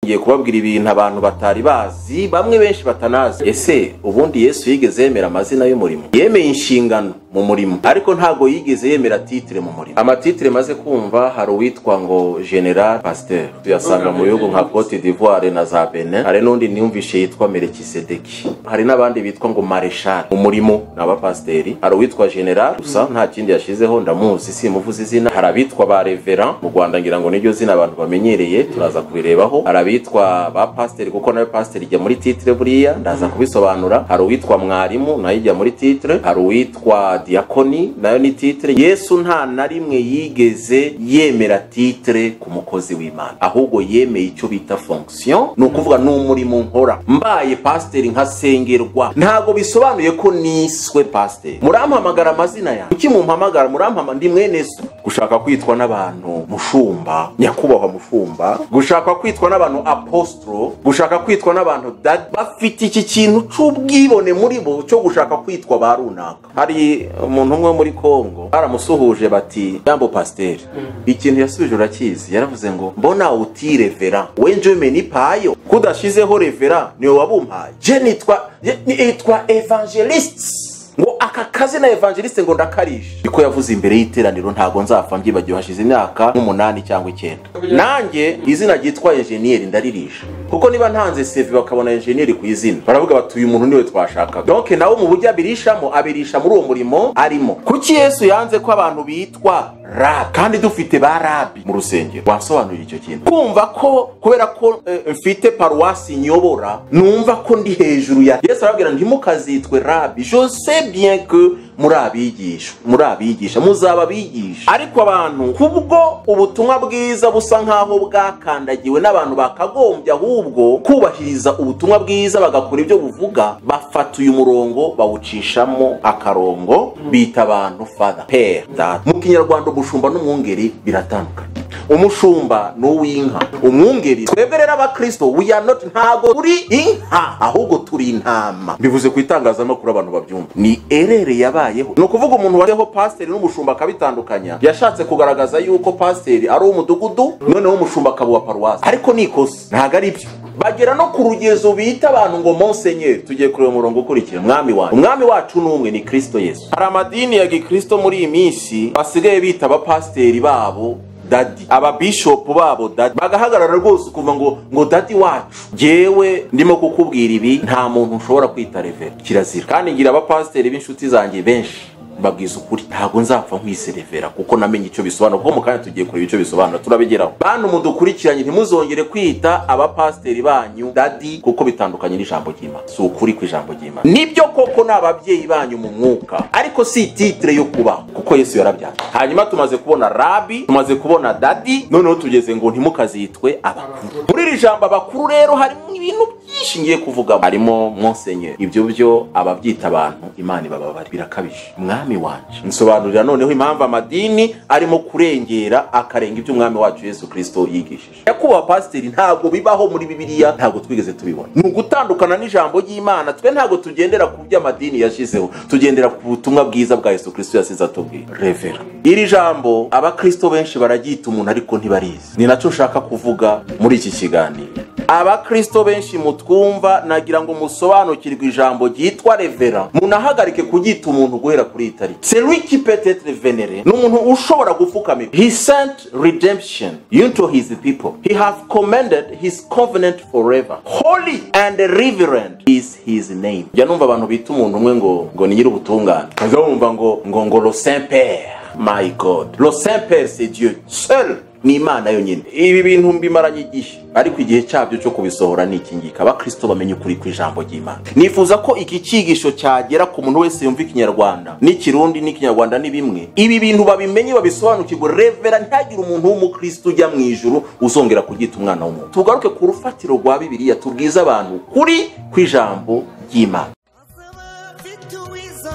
Ngiye kubabwira ibintu abantu batari bazi, bamwe benshi batanazi. Ese ubundi Yesu yigeze yemera amazina y'umurimo? Yemeye inshingano mu murimo, ariko ntago yigeze yemera titre mu murimo. Amatitre maze kumva, hari uwitwa ngo General Pasteur, tuyasanga mu bihugu nka Cote d'Ivoire na za Benin. Hari n'undi niyumvishe yitwa Melchisedeki, hari n'abandi bitwa ngo Marechal mu murimo ni abapasiteri. Hari uwitwa General gusa nta kindi yashizeho, ndamuzi simuvuze izina. Hari abitwa ba Reverend mu Rwanda, ngira ngo niryo zina abantu bamenyereye, turaza kubirebaho. Hari abitwa ba pasiteri, kuko nawe pasiteri ijya muri titre buriya, ndaza kubisobanura. Hari uwitwa mwarimu, nayo ijya muri titre. Hari uwitwa diakoni, nayo ni titre. Yesu nta na rimwe yigeze yemera titre ku mukozi w'Imana, ahubwo yemeye icyo bita fonction, ni ukuvuga ni umurimo nkora. Mbaye pasiteri nkasengerwa, ntago bisobanuye ko niswe pasiteri. Murampamagara amazina yanjye, kuki mumpamagara? Murampama ndi mwene so. Gushaka kwitwa n'abantu mushumba, nyakubahwa mushumba, gushaka kwitwa n'abantu apostro, gushaka kwitwa n'abantu daddy, bafite iki kintu c'ubwibone muri bo cyo gushaka kwitwa ba runaka. Hari umuntu umwe muri Kongo baramusuhuje bati jambo pasiteri, ikintu yasubije urakizi, yaravuze ngo mbona uti révérend wenje menipayo, kudashizeho révérend niwe wabumpaye, je nitwa évangéliste, ngo aka kazi na évangéliste ngo ndakarisha. Niko yavuze imbere y'iteraniro, ntago nzapfa mbyibagiwe, hashize imyaka nk'umunani cyangwa 9. Nanjye izina ryitwa engineer ndaririsha, kuko niba ntanze CV bakabona engineer ku izina, baravuga bati uyu muntu niwe twashakaga. Donc nawe mu buryo abirishamo, abirisha muri uwo murimo arimo. Kuki Yesu yanze ko abantu bitwa rabi kandi dufite ba rabi mu rusengero? Wasobanurira icyo kintu? Kumva ko kubera ko mfite paruwasi nyobora, numva ko ndi hejuru ya Yesu. Arababwira ntimukazitwe rabi, je sais bien que muri abigisha, muri abigisha, muzaba abigisha. Ariko abantu kubwo ubutumwa bwiza busa nkaho bwakandagiwe n'abantu bakagombye ahubwo kubahiriza ubutumwa bwiza bagakora ibyo buvuga, bafata uyu murongo bawucishamo akarongo, bita abantu father, père, data. Mu Kinyarwanda umushumba n'umwungeri biratandukanye. Umushumba ni uw'inka, umwungeri, twebwe rero abakristo, we are not, ntago turi inka, ahubwo turi intama. Bivuze ku itangazamakuru abantu babyumva, ni erreur yabayeho. Ni ukuvuga umuntu wariho pasiteri n'umushumba akabitandukanya, yashatse kugaragaza yuko pasiteri ari uw'umudugudu, noneho umushumba akaba uwa paruwasi, ariko ni ikosa, ntago ari byo. Bagera no ku rugezo bita abantu ngo monseigneur. Tugiye kureba umurongo ukurikira, umwami wacu. Umwami wacu ni umwe, ni Kristo Yesu. Hari amadini ya gikristo muri iyi minsi basigaye bita abapasiteri babo daddy, ababishopu babo daddy, bagahagarara rwose ukumva ngo daddy wacu. Jewe ndimo kukubwira ibi, nta muntu ushobora kwita révérend, kirazira. Kandi ngira abapasiteri b'inshuti zanjye benshi, mbabwiza ukuri, ntabwo nzapfa nkwise révérend, kuko namenye icyo bisobanura. Kuko mu kanya tugiye kureba icyo bisobanura, turabigeraho. Bantu mudukurikiranye, ntimuzongere kwita abapasiteri banyu daddy, kuko bitandukanye n'ijambo ry'Imana, si ukuri kw'ijambo ry'Imana. Nibyo koko ni ababyeyi banyu mu mwuka, ariko si titre yo kubaho, kuko Yesu yarabyanze. Hanyuma tumaze kubona rabi, tumaze kubona daddy, noneho tugeze ngo ntimukazitwe abakuru. Muri iri jambo abakuru rero harimo ibintu byinshi ngiye kuvuga, harimo monseigneur. Ibyo byo ababyita abantu Imana ibababare, birakabije. Mwami wanje, nsobanurira noneho impamvu amadini arimo kurengera, akarenga ibyo umwami wacu Yesu Kristo yigishije. Nyakubahwa pasiteri, ntabwo bibaho muri Bibiliya, ntabwo twigeze tubibona, ni ugutandukana n'ijambo ry'Imana. Twe ntabwo tugendera ku byo amadini yashyizeho, tugendera ku butumwa bwiza bwa Yesu Kristo yasize atubwiye. Révérend, iri jambo abakristo benshi bararyita umuntu ariko ntibarizi, ni nacyo nshaka kuvuga muri iki kiganiro. Abakristo benshi mutwumva, nagira ngo musobanukirwe ijambo ryitwa révérend, munahagarike kuryita umuntu guhera kuri iyi tariki. C'est lui qui peut être vénéré, ni umuntu ushobora gupfukamira. He sent redemption unto his people, he have commanded his covenant forever, holy and reverend is his name. Jya numva abantu bita umuntu umwe ngo ni nyir'ubutungane, kaza bumva ngo le saint père. My God, le saint père, c'est Dieu seul, ni Imana yonyine. Ibi bintu mbimaranye igihe, ariko igihe cyabyo cyo kubisohora ni iki ngiki, abakristo bamenye ukuri kw'ijambo ry'Imana. Nifuza ko iki cyigisho cyagera ku muntu wese yumva Ikinyarwanda n'Ikirundi n'Ikinyarwanda ni bimwe, ibi bintu babimenye, babisobanukirwe. Révérend, ntihagire umuntu w'umukristo ujya mu ijuru uzongera kuryita umwana w'umuntu. Tugaruke ku rufatiro rwa Bibiliya, tubwize abantu kuri kw'ijambo ry'Imana. Azaba afite uwiza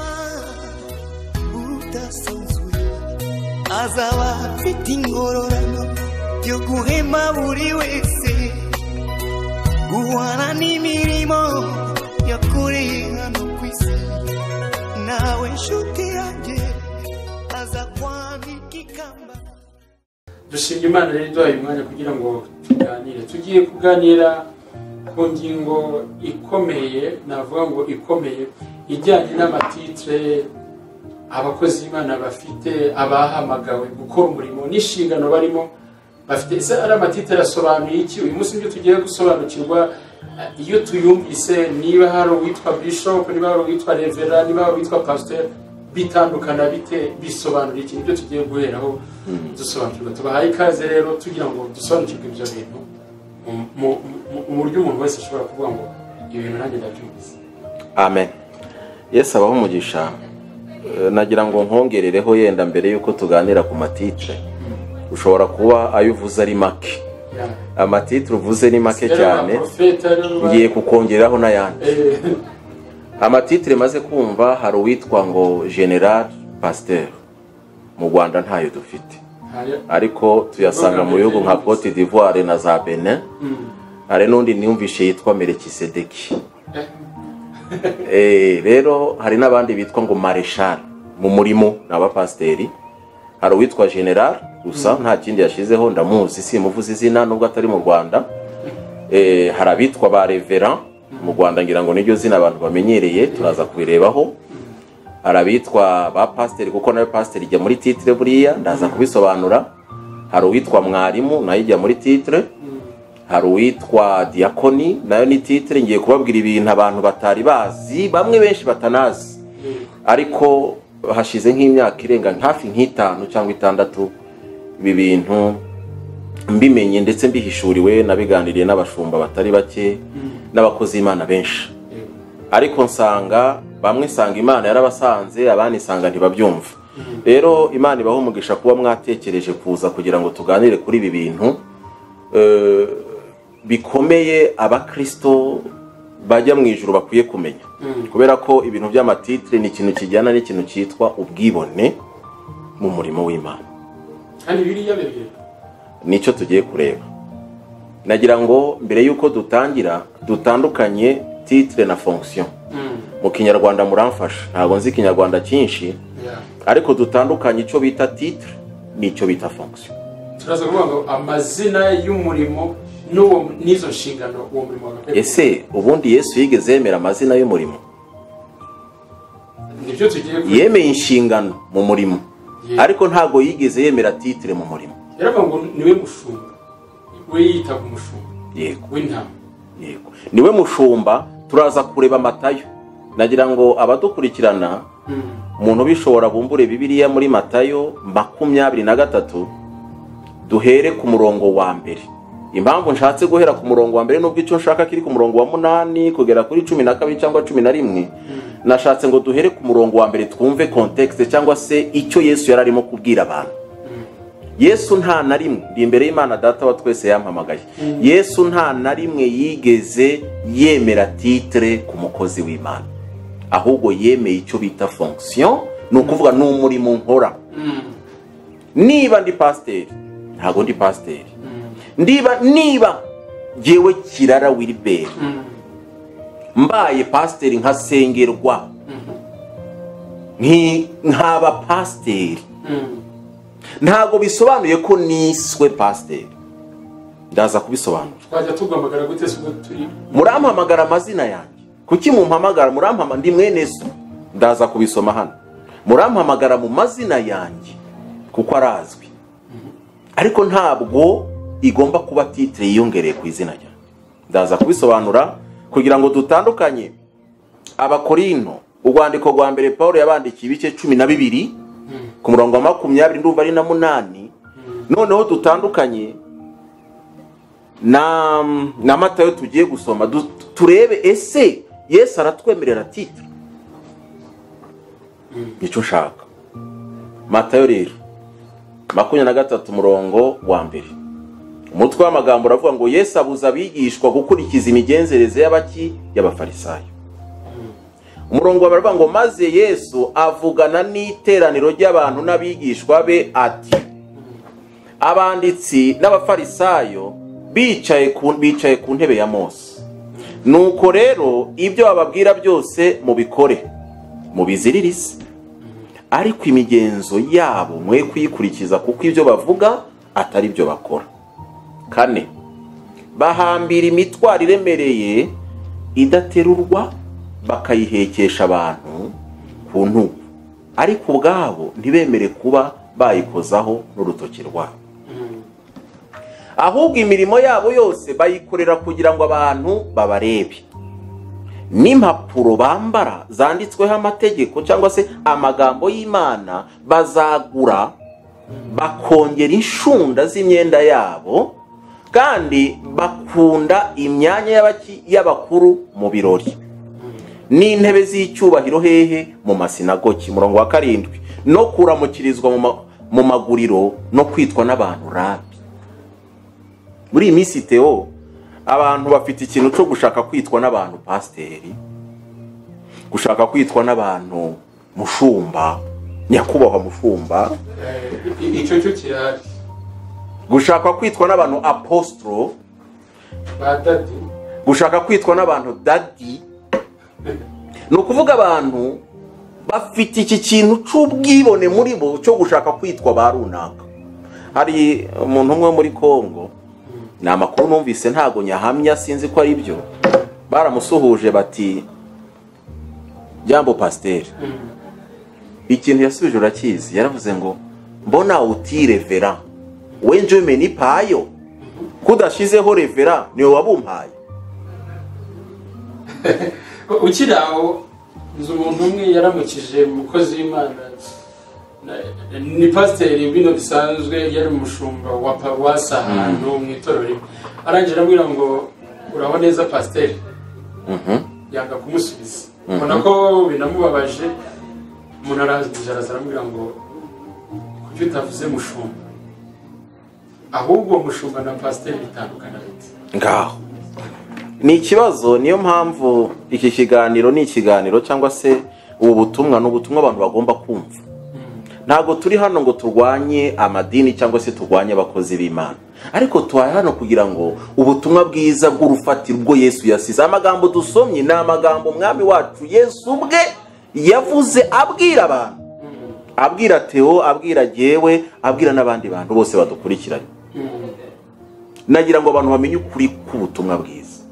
udasanzwe, azaba afite ingororano yo guhema buri wese guhana n'imirimo yakoreye hano ku isi. Nawe nshuti yanjye, aza kwambika ikamba. Dushimye Imana rero iduhaye umwanya kugira ngo tuganire. Tugiye kuganira ku ngingo ikomeye, navuga ngo ikomeye, ijyanye n'amatitre abakozi b'Imana bafite, abahamagawe gukora umurimo n'inshingano barimo bafite. Ese ari amatitre asobanuye iki? Uyu munsi nibyo tugiye gusobanukirwa. Iyo tuyumvise, niba hari uwitwa bishop, niba hari uwitwa reverend, niba hari uwitwa pasteur, bitandukana bite? Bisobanura iki? Nibyo tugiye guheraho dusobanukirwa. Tubahaye ikaze rero tugira ngo dusobanukirwe ibyo bintu mu buryo umuntu wese ashobora kuvuga ngo ibintu nanjye ndabyumvise. Amen. Yesu abaho umugisha. Nagira ngo nkongerereho yenda mbere yuko tuganira ku matitre. Ushobora kuba ayo uvuze ari make, amatitre uvuze ni make cyane, ngiye kukongeraho n'ayandi amatitre maze kumva. Hari uwitwa ngo General Pasteur, mu Rwanda ntayo dufite, ariko tuyasanga mu bihugu nka Cote d'Ivoire na za Benin. Hari n'undi niyumvishe yitwa Melchisedeki. Rero hari n'abandi bitwa ngo Marechal mu murimo, ni abapasiteri. Hari uwitwa General gusa nta kindi yashizeho, ndamuzi simuvuze izina nubwo atari mu Rwanda. Hari abitwa ba Reverend mu Rwanda, ngira ngo niryo zina abantu bamenyereye, turaza kubirebaho. Hari abitwa ba pasiteri, kuko nawe pasiteri ijya muri titre buriya, ndaza kubisobanura. Hari uwitwa mwarimu, nayo ijya muri titre. Hari uwitwa diakoni, nayo ni titre. Ngiye kubabwira ibintu abantu batari bazi, bamwe benshi batanazi, ariko hashize nk'imyaka irenga hafi nk'itanu cyangwa itandatu ibi bintu mbimenye ndetse mbihishuriwe, nabiganiriye n'abashumba batari bake n'abakozi b'Imana benshi, ariko nsanga bamwe nsanga Imana yarabasanze, abandi nsanga ntibabyumva. Rero Imana ibaho umugisha kuba mwatekereje kuza kugira ngo tuganire kuri ibi bintu bikomeye abakristo bajya mu ijuru bakwiye kumenya, kubera ko ibintu by'amatitre ni ikintu kijyana n'ikintu cyitwa ubwibone mu murimo w'Imana. Kandi biriya bibiri nicyo tugiye kureba. Nagira ngo mbere yuko dutangira dutandukanye titre na fonction. Mu Kinyarwanda muramfasha, ntabwo nzi Ikinyarwanda cyinshi, ariko dutandukanye icyo bita titre n'icyo bita fonction. Turaza kuvuga ngo amazina y'umurimo n'uwo n'izo nshingano uwo murimo wagakwiye. Ese ubundi Yesu yigeze yemera amazina y'umurimo? Nibyo tugiye. Yemeye inshingano mu murimo, ariko ntabwo yigeze yemera titre mu murimo. Yaravuga ngo niwe mushumba, we yitaga umushumba. Yego, w'intama. Yego, niwe mushumba. Turaza kureba Matayo. Nagira ngo abadukurikirana, umuntu bishobora bumbure Bibiliya muri Matayo 23, duhere ku murongo wa mbere. Impamvu nshatse guhera ku murongo wa mbere, nubwo icyo nshaka kiri ku murongo wa 8 kugera kuri 12 cyangwa 11, nashatse ngo duhere ku murongo wa mbere twumve context cyangwa se icyo Yesu yari arimo kubwira abantu. Yesu nta na rimwe, ndi imbere y'Imana Data wa twese yampamagaye, Yesu nta na rimwe yigeze yemera titre ku mukozi w'Imana, ahubwo yemeye icyo bita fonction, ni ukuvuga ni umurimo nkora. Niba ndi pasiteri, ntabwo ndi pasiteri. Niba jyewe Kirara Wilibert mbaye pasiteri nkasengerwa nkaba pasiteri, ntabwo bisobanuye ko niswe pasiteri. Ndaza kubisobanura. Twajya tuguhamagara gute se ubwo turi? Murampamagara amazina yanjye. Kuki mumpamagara? Murampamagara ndi mwene so. Ndaza kubisoma hano. Murampamagara mu mazina yanjye kuko arazwi, ariko ntabwo igomba kuba titre yiyongereye ku izina ryanjye. Ndaza kubisobanura kugira ngo dutandukanye. Abakorino, urwandiko rwa mbere Paul yabandikiye ibice 12 ku murongo wa 28 ndumva ari na 8. Noneho dutandukanye na Matayo tugiye gusoma, turebe ese Yesu aratwemerera titre. Nicyo nshaka. Matayo rero 23 murongo wa mbere, umutwe w'amagambo uravuga ngo Yesu abuza abigishwa gukurikiza imigenzereze y'abafarisayo. Umurongo baravuga ngo maze Yesu avugana n'iteraniro ry'abantu n'abigishwa be ati, abanditsi n'abafarisayo bicaye ku ntebe ya Mose. Nuko rero ibyo bababwira byose mubikore, mubiziririze, ariko imigenzo yabo mwe kuyikurikiza, kuko ibyo bavuga atari byo bakora. 4, bahambira imitwaro iremereye idaterurwa bakayihekesha abantu ku ntugu, ariko ubwabo ntibemere kuba bayikozaho n'urutoki rwabo. Ahubwo imirimo yabo yose bayikorera kugira ngo abantu babarebe. N'impapuro bambara zanditsweho amategeko cyangwa se amagambo y'Imana bazagura bakongera inshunda z'imyenda yabo, kandi bakunda imyanya y'abakuru mu birori n'intebe z'icyubahiro hehe mu masinagogi. Umurongo wa 7, no kuramukirizwa mu maguriro no kwitwa n'abantu rabi. Muri iyi minsi Theo, abantu bafite ikintu cyo gushaka kwitwa n'abantu pasiteri, gushaka kwitwa n'abantu mushumba, nyakubahwa mushumba, icyo cyo kirahari, gushaka kwitwa n'abantu apostro, ba dadi, gushaka kwitwa n'abantu dadi. Ni ukuvuga abantu bafite iki kintu cy'ubwibone muri bo cyo gushaka kwitwa ba runaka. Hari umuntu umwe muri Kongo, ni amakuru numvise ntago nyahamya, sinzi ko ari byo, baramusuhuje bati jambo pasiteri. Ikintu yasubije urakizi, yaravuze ngo mbona uti revera wenje meni payo, kudashizeho revera niwe wabumpaye. Ukiri aho, nzi umuntu umwe yaramukije umukozi w'Imana, ni pasiteri bino bisanzwe, yari umushumba wa paruwasi ahantu mu itorero rimwe. Arangije aramubwira ngo uraho neza pasiteri, yanga kumusubiza, ubona ko binamubabaje. Umuntu arangije araza aramubwira ngo kuki utavuze mushumba, ahubwo mushumba na pasiteri bitandukana bite? Ngaho ni ikibazo. Niyo mpamvu iki kiganiro ni ikiganiro cyangwa se ubu butumwa ni ubutumwa abantu bagomba kumva. Ntabwo turi hano ngo turwanye amadini cyangwa se turwanye abakozi b'Imana, ariko turi hano kugira ngo ubutumwa bwiza bw'urufatiro ubwo Yesu yasize. Amagambo dusomye ni amagambo Umwami wacu Yesu ubwe yavuze abwira abantu, abwira Theo, abwira jyewe, abwira n'abandi bantu bose badukurikiranye. Nagira ngo abantu bamenye ukuri k'ubutumwa bwiza.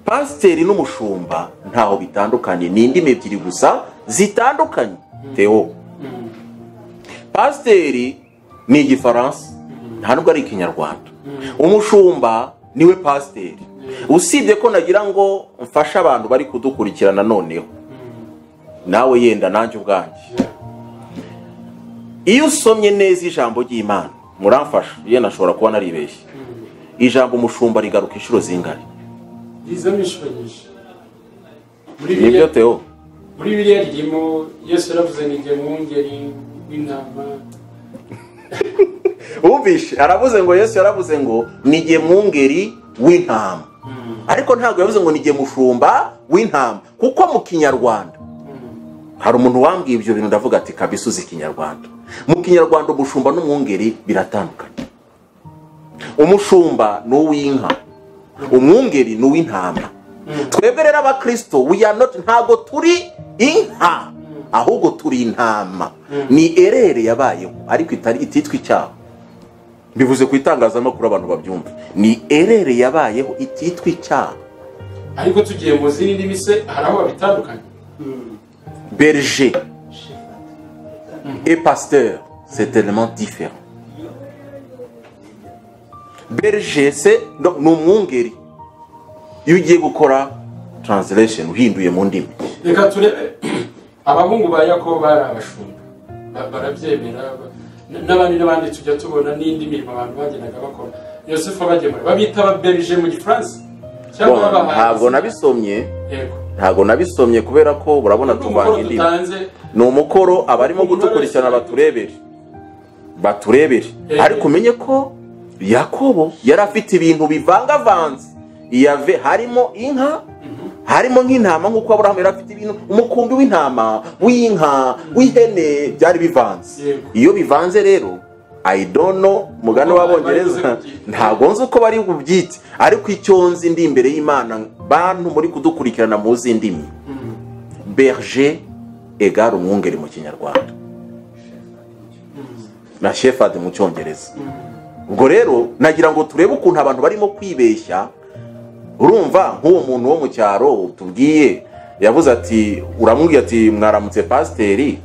Pasiteri n'umushumba ntaho bitandukanye, ni indimi ebyiri gusa zitandukanye. Theo, pasiteri ni igifaransa, nta nubwo ari ikinyarwanda. Umushumba niwe pasiteri. Usibye ko nagira ngo mfashe abantu bari kudukurikirana noneho, nawe yenda nanjye ubwanjye, iyo usomye neza ijambo ry'Imana, muramfasha yenda ashobora kuba naribeshye, ijambo umushumba rigaruka inshuro zingari? Rizamo inshuro nyinshi. Nibyo Theo, muri Bibiliya ririmo. Yesu yaravuze ni jye mwungeri w'intama. Wumvishe aravuze ngo Yesu yaravuze ngo ni jye mwungeri w'intama, ariko ntabwo yavuze ngo ni jye mushumba w'intama, kuko mu Kinyarwanda hari umuntu wambwiye ibyo bintu ndavuga ati kabisa uzi Ikinyarwanda. Mu Kinyarwanda umushumba n'umwungeri biratandukanye. Umushumba ni uw'inka, umwungeri ni uw'intama. Twebwe rero abakristo we are not, ntabwo turi inka, ahubwo turi intama. Ni erere yabayeho ariko ititwa icyaha. Bivuze ku itangazamakuru abantu babyumva, ni erere yabayeho ititwa icyaha. Ariko tugiye mu zindi ndimi se hari aho babitandukanye. Berger et pasteur, c'est tellement différent. Berger c'est ni umwungeri. Iyo ugiye gukora translation uhinduye mu ndimi. Reka turebe abahungu ba Yakobo bari abashumba, barabyemera, n'abandi n'abandi tujya tubona n'indi mirimo abantu bagendaga bakora. Yosefu abagemura babita ababerger mu Gifaransa cyangwa babahaye. Ntabwo nabisomye, ntabwo nabisomye kubera ko urabona tuvanga indimi. Ni umukoro abarimo gutukurikirana baturebere, baturebere. Ariko umenye ko Yakobo yari afite ibintu bivangavanze, iyave harimo inka, harimo nk'intama, nk'uko Aburahamu yari afite ibintu, umukumbi w'intama, w'inka, w'ihene, byari bivanze. Iyo bivanze rero, I don't know, mugani w'Abongereza, ntabwo nzi uko bari bubyite, ariko icyo nzi ndi imbere y'Imana, bantu muri kudukurikirana muzi indimi, berger égale umwungeri mu Kinyarwanda na shepherd mu Cyongereza. Ubwo rero nagira ngo turebe ukuntu abantu barimo kwibeshya. Urumva nk'uwo muntu wo mu cyaro tubwiye yavuze ati, uramubwiye ati mwaramutse pasiteri,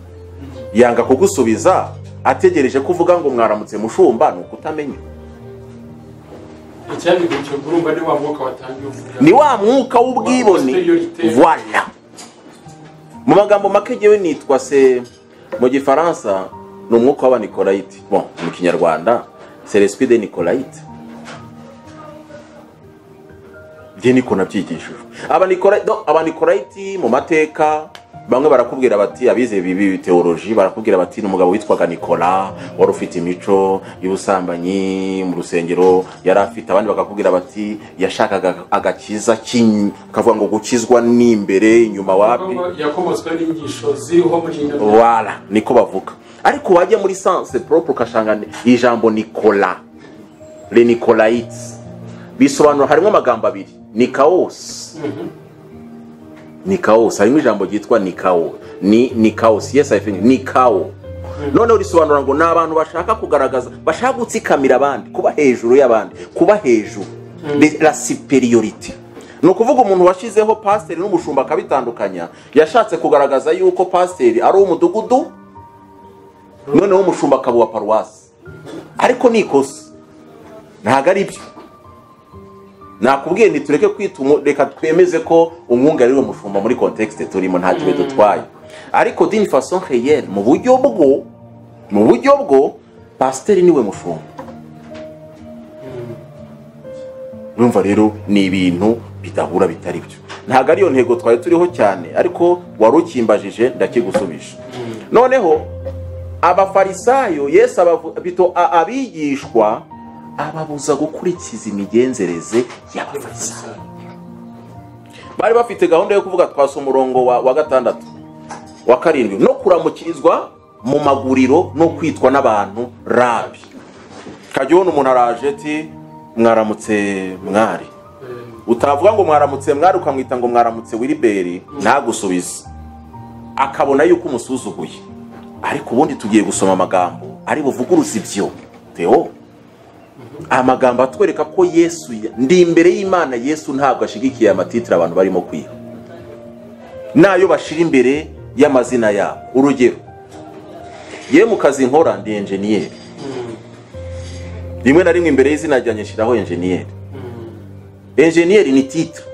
yanga kugusubiza ategereje ko uvuga ngo mwaramutse mushumba, ni ukutamenya. Ni wa mwuka w'ubwibone. Voilà. Mu magambo make jewe nitwa se mu gifaransa ni umwuka w'abanicolayite. Bon, mu kinyarwanda c'est l'esprit des Nicolaïtes. Njye niko nabyigishijwe. Abanikolayiti mu mateka bamwe barakubwira bati, abize bibi theology barakubwira bati n'umugabo witwaga Nicola wari ufite imico y'ubusambanyi mu rusengero yari afite. Abandi bakakubwira bati yashakaga agakiza kavuga ngo gukizwa ni imbere inyuma wapi, yakomotswe n'inyigisho ziriho muri ino. Voilà, niko bavuga. Ariko wajya muri sens propre ukashanga ijambo Nicola, les Nicolaïtes, bisobanura harimo amagambo abiri, ni chaos. Ni chaos, harimo ijambo ryitwa nikao, ni chaos, yes I think nikao. Noneho risobanura ngo ni abantu bashaka kugaragaza, bashaka gutsikamira abandi, kuba hejuru y'abandi, kuba hejuru, la supériorité. Ni ukuvuga umuntu washizeho pasiteri n'umushumba akabitandukanya, yashatse kugaragaza yuko pasiteri ari uw'umudugudu, noneho umushumba akaba uwa paruwasi. Ariko ni ikosa, ntabwo ari byo. Nakubwiye nti tureke kwita, reka twemeze ko umwungeri ari umushumba muri contexte turimo, nta kibe dutwaye. Ariko d'une façon réelle, mu buryo bwo pasiteri niwe mushumba. Urumva rero ni ibintu bidahura, bitari byo. Ntabwo ariyo ntego twari turiho cyane, ariko wari ukimbajije ndakigusubije. Noneho abafarisayo Yesu abigishwa ababuza gukurikiza imigenzereze y'abafarisayo. Bari bafite gahunda yo kuvuga, twasa umurongo wa 6 wa 7, no kuramukirizwa mu maguriro no kwitwa n'abantu rabi. Kajya ubona umuntu araje ati mwaramutse mwari, utavuga ngo mwaramutse mwari ukamwita ngo mwaramutse Wiliberi, ntagusubize, akabona yuko umusuzuguye. Ariko ubundi tugiye gusoma amagambo ari buvuguruze ibyo. Theo, amagambo atwereka ko Yesu ndi imbere y'Imana. Yesu ntabwo ashigikiye amatitire abantu barimo kwiha nayo bashira imbere y'amazina yabo. Urugero, ye mu kazi nkora ndi engineer, rimwe na rimwe imbere y'izina ryanjye nshiraho engineer. Engineer ni titre.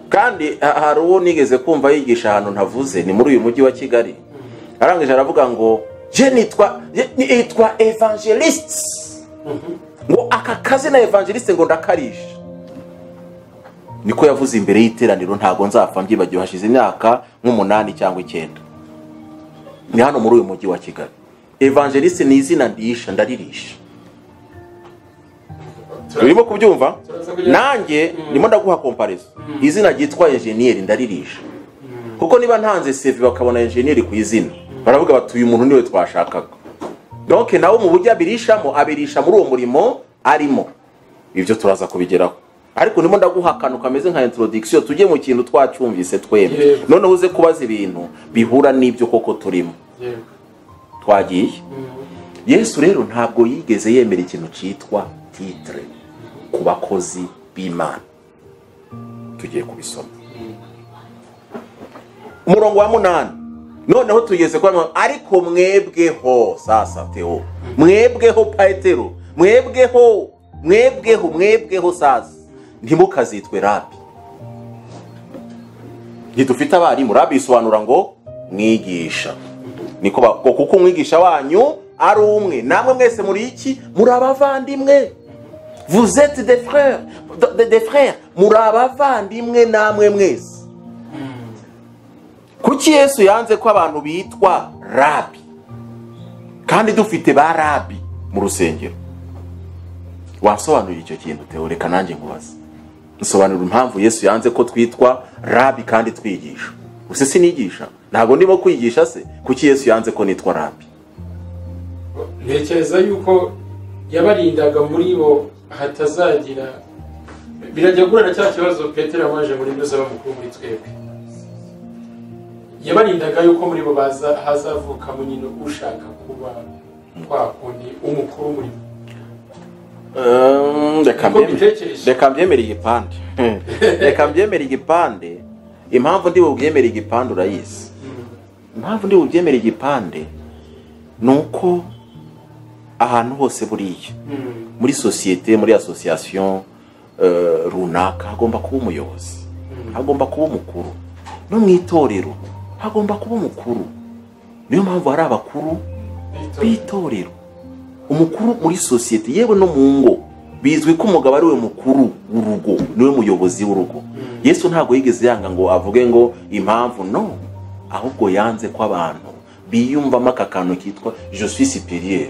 Kandi hari uwo nigeze kumva yigisha ahantu ntavuze, ni muri uyu mujyi wa Kigali, arangije aravuga ngo je nitwa evangeliste, ngo aka kazi na evangeliste ngo ndakarisha. Niko yavuze imbere y'iteraniro, ntago nzapfa mbyibagiwe, hashize imyaka nk'umunani cyangwa 9. Ni hano muri uyu mujyi wa Kigali. Evangeliste ni izina ndisha, ndaririsha. Urimo kubyumva? Nanjye ndimo ndaguha comparison. Izina ryitwa engineer ndaririsha. Kuko niba ntanze CV bakabona engineer ku izina, baravuga bati uyu muntu niwe twashakaga. Donc nawe mu buryo abirishamo, abirisha muri uwo murimo arimo. Ibyo turaza kubigeraho. Ariko ndimo ndaguha akantu kameze nka introduction, tujye mu kintu twacyumvise twembe. Noneho uze kubaza ibintu bihura n'ibyo koko turimo. Twagiye. Yesu rero ntabwo yigeze yemera ikintu cyitwa titre ku bakozi b'Imana. Tugiye kubisoma. Umurongo wa 8. Noneho tugeze kwa ariko mwebweho sasa Theo, mwebweho Petero, mwebweho, mwebweho, mwebweho sasa, ntimukazitwe rabi. Ntidufite abarimu. Rabi bisobanura ngo mwigisha. Niko kuko umwigisha wanyu ari umwe, namwe mwese muri iki? Muri abavandimwe. Vous êtes des frères, des frères, muri abavandimwe namwe mwese. Kuki Yesu yanze ko abantu bitwa rabi kandi dufite ba rabi mu rusengero? Wasobanurira icyo kintu Theo? Reka nanjye nkubaze. Nsobanura impamvu Yesu yanze ko twitwa rabi kandi twigisha. Use sinigisha, ntabwo ndimo kwigisha se? Kuki Yesu yanze ko nitwa rabi? Ntekereza yuko yabarindaga muri bo hatazagira birajya guhura na cya kibazo Petero yamaje muri ndoza bamukuru muri twebwe. Yabarindaga yuko muri bo baza hazavuka munino ushaka kuba Kwa kundi umukuru w'umurimo. Reka mbyemere igipande. Reka mbyemere igipande. Impamvu ndi bubyemere igipande urayizi. Impamvu ndi bubyemere igipande nuko ahantu hose buriya muri societe, muri association runaka hagomba kuba umuyobozi, hagomba kuba umukuru. No mu itorero hagomba kuba umukuru. Niyo mpamvu hari abakuru b'itorero. Umukuru muri societe, yewe no mu ngo, bizwi ko umugabo ari we mukuru w'urugo, niwe muyobozi w'urugo. Yesu ntabwo yigeze yanga ngo avuge ngo impamvu, no, ahubwo yanze ko abantu biyumvamo aka kantu kitwa je suis supérieur.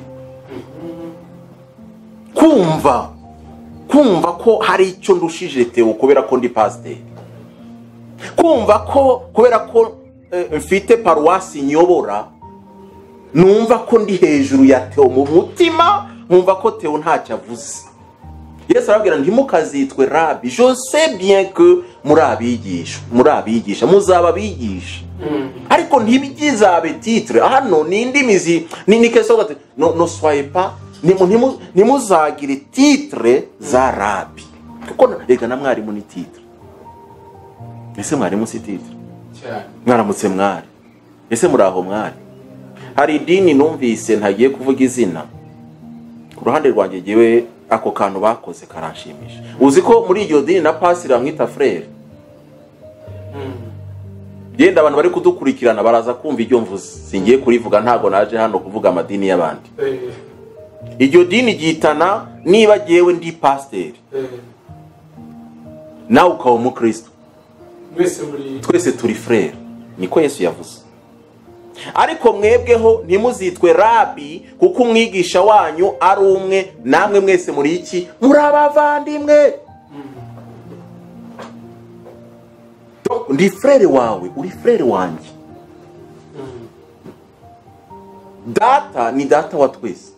Kumva ko hari icyo ndushije Theo kubera ko ndi pasteur, kumva ko kubera ko mfite paruwasi nyobora, numva ko ndi hejuru ya Theo mu mutima, nkumva ko Theo ntacyo avuze. Yesu arabwira ntimukazitwe rabi, je sais bien que muri abigisha, muzaba abigisha, ariko ntibigizabe titre. Hano ni indimi ni question gate, no soyez pas, ntimuzagire titre za rabi, kuko rega na mwarimu ni titre. Ese mwarimu si titre? Mwaramutse mwari, ese muraho mwari. Hari idini numvise ntagiye kuvuga izina, ku ruhande rwanjye jewe ako kantu bakoze karanshimisha. Uzi ko muri iryo dini na pasiri bamwita frere. Genda abantu bari kudukurikirana baraza kumva iryo mvuze, singiye kurivuga, ntago naje hano kuvuga amadini y'abandi. Iryo dini ryitana niba jewe ndi pasiteri nawe ukaba umukristo, twese turi frere, niko Yesu yavuze. Ariko mwebweho ntimuzitwe rabi, kuko umwigisha wanyu ari umwe, namwe mwese muri iki? Muri abavandimwe. Ndi frere wawe, uri frere wanjye. Data ni data wa twese,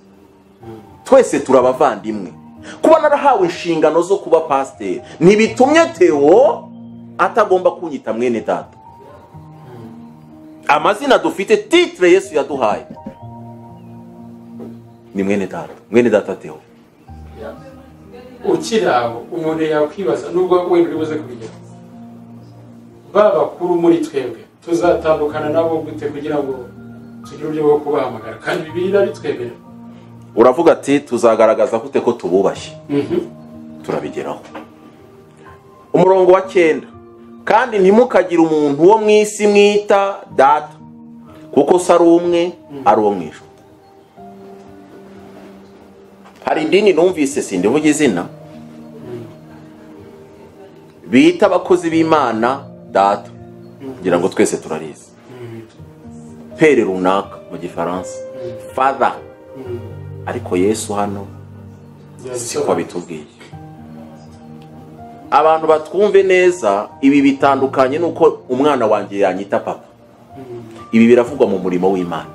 twese turabavandimwe. Kuba narahawe inshingano zo kuba pasiteri ntibitumye Theo atagomba kunyita mwene data. Amazina dufite, titre Yesu yaduhaye ni mwene data, mwene data Theo. Ukiraho umuntu yakwibaza, nubwo wenda uri buze kubigera, ba bakuru muri twebwe tuzatandukana nabo gute kugira ngo tugire uburyo bwo kubahamagara, kandi Bibiliya irabitwemerera? Uravuga ati tuzagaragaza gute ko tububashye? Turabigeraho. Umurongo wa 9, kandi ntimukagire umuntu wo mu isi mwita data, kuko se ari umwe, ari uwo mu ijuru. Hari idini numvise, sindivuga izina, bita abakozi b'Imana data, ngira ngo twese turarizi, pere runaka mu gifaransa, father. Ariko Yesu hano siko abitubwiye. Abantu batwumve neza, ibi bitandukanye nuko umwana wanjye yanyita papa. Ibi biravugwa mu murimo w'Imana.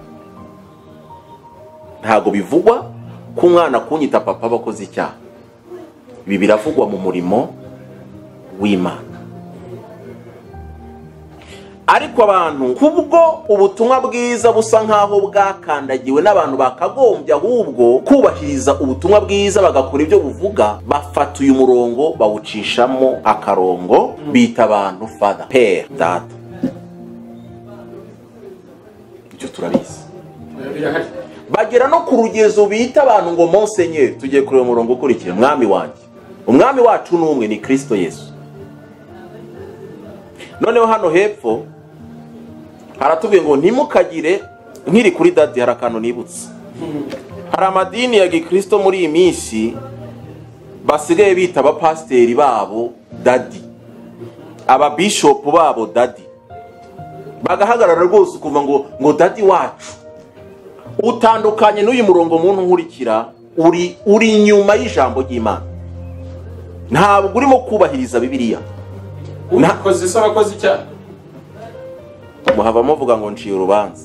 Ntago bivugwa ko umwana kunyita papa bakoze icyaha. Ibi biravugwa mu murimo w'Imana. Ariko abantu kubwo ubutumwa bwiza busa nkaho bwakandagiwe n'abantu bakagombye ahubwo kubahiriza ubutumwa bwiza bagakora ibyo buvuga, bafata uyu murongo bawucishamo akarongo, bita abantu father, père, data. Icyo turabizi. Bagera no ku rugezo bita abantu ngo monseigneur. Tugiye kureba umurongo ukurikira, mwami wanjye. Umwami wacu ni umwe, ni Kristo Yesu. Noneho hano hepfo haratubwiye ngo ntimukagire, nkiri kuri dadi hari akantu nibutse. Hari amadini ya gikristo muri iyi minsi basigaye bita abapasiteri babo dadi, ababishopu babo dadi, bagahagarara rwose ukumva ngo dadi wacu. Utandukanye n'uyu murongo muntu nkurikira, uri inyuma y'ijambo ry'Imana, ntabwo urimo kubahiriza Bibiliya. Ukoze se abakoze icyaha? Muhava muvuga ngo nciye urubanza.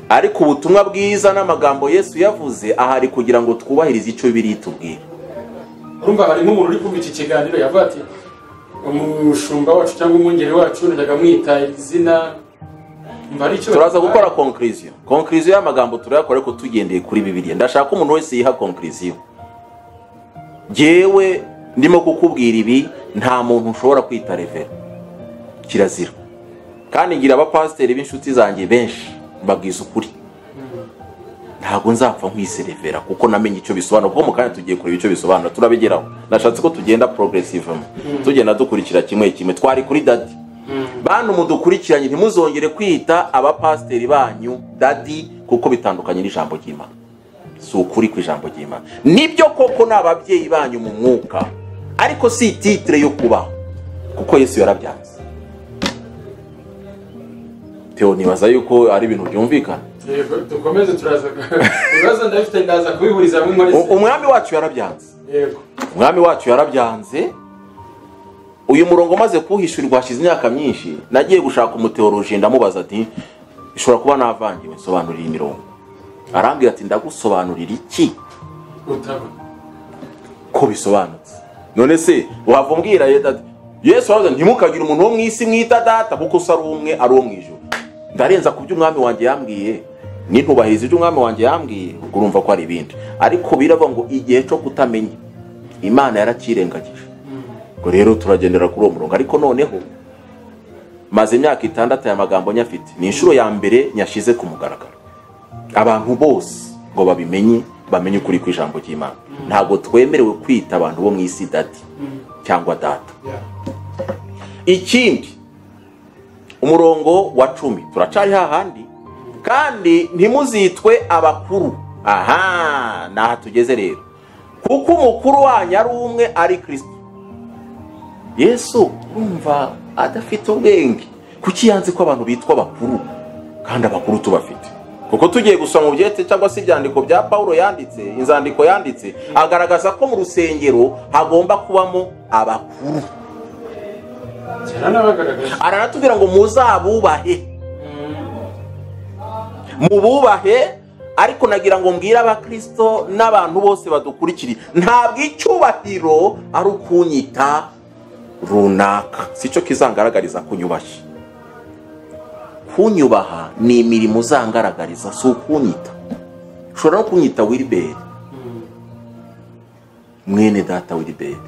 Ariko ubutumwa bwiza n'amagambo Yesu yavuze ahari kugira ngo twubahirize icyo Bibiliya itubwira. Urumva hari nk'umuntu uri kumva iki kiganiro yavuga ati umushumba wacu cyangwa umwungeri wacu najyaga mwita izina. Turaza gukora conclusion. Conclusion y'amagambo turayakora ariko tugendeye kuri Bibiliya. Ndashaka umuntu wese yiha conclusion. Jewe ndimo kukubwira ibi, nta muntu ushobora kwita revera, kirazira. Kandi ngira abapasiteri b'inshuti zanjye benshi mbabwiza ukuri, ntabwo nzapfa nkwise revera kuko namenye icyo bisobanura. Kuko mu kanya tugiye kureba icyo bisobanura, turabigeraho. Nashatse ko tugenda progressive, tugenda dukurikira kimwe kimwe. Twari kuri daddy. Bantu mudukurikiranye, ntimuzongere kwita abapasiteri banyu daddy kuko bitandukanye n'ijambo ry'Imana. Si ukuri ku ijambo ry'Imana. Nibyo koko ni ababyeyi banyu mu mwuka, ariko si titre yo kubaho kuko Yesu yarabyanze. Theo, nibaza yuko ari ibintu byumvikana. Yego, dukomeze, turaza ibibazo ndabifite, ndaza kubihuriza hamwe muri Umwami wacu yarabyanze. Yego, Umwami wacu yarabyanze. Uyu murongo maze kuhishurirwa hashize imyaka myinshi, nagiye gushaka umuteoloji ndamubaza ati ishobora kuba navangiwe, nsobanurira imirongo. Arambwira ati ndagusobanurira iki ko bisobanutse? None se wava umbwira Yesu aravuze ntimukagire umuntu wo mu isi mwita data kuko se ari umwe ari uwo mu ijuru. Ndarenza ku byo umwami wanjye yambwiye, nintubahiriza ibyo umwami wanjye yambwiye, ubwo urumva ko ari ibindi. Ariko biravuga ngo igihe cyo kutamenya Imana yarakirengagije. Ngo rero turagendera kuri uwo murongo. Ariko noneho maze imyaka 6 aya magambo nyafite, ni inshuro ya mbere nyashize ku mugaragaro, abantu bose ngo babimenye, bamenye ukuri kw'ijambo ry'Imana. Ntabwo twemerewe kwita abantu bo mu isi daddy cyangwa data. Ikindi, umurongo wa 10 turacari hahandi, kandi ntimuzitwe abakuru. Aha naha tugeze rero, kuko umukuru wanyu ari umwe, ari Kristo. Yesu urumva adafite ubwenge, kuki yanze ko abantu bitwa abakuru kandi abakuru tubafite? Kuko tugiye gusoma mu byete cyangwa se ibyandiko bya Paulo yanditse, inzandiko yanditse, agaragaza ko mu rusengero hagomba kubamo abakuru. Aranatubwira ngo muzabubahe, mububahe. Ariko nagira ngo mbwire abakristo n'abantu bose badukurikiriye, ntabwo icyubahiro ari ukunyita runaka, sico kizangaragariza kunyubashye. Kunyubaha ni imirimo uzangaragariza, si ukunyita. Ushobora no kunyita Wilbert, mwene data Wilbert,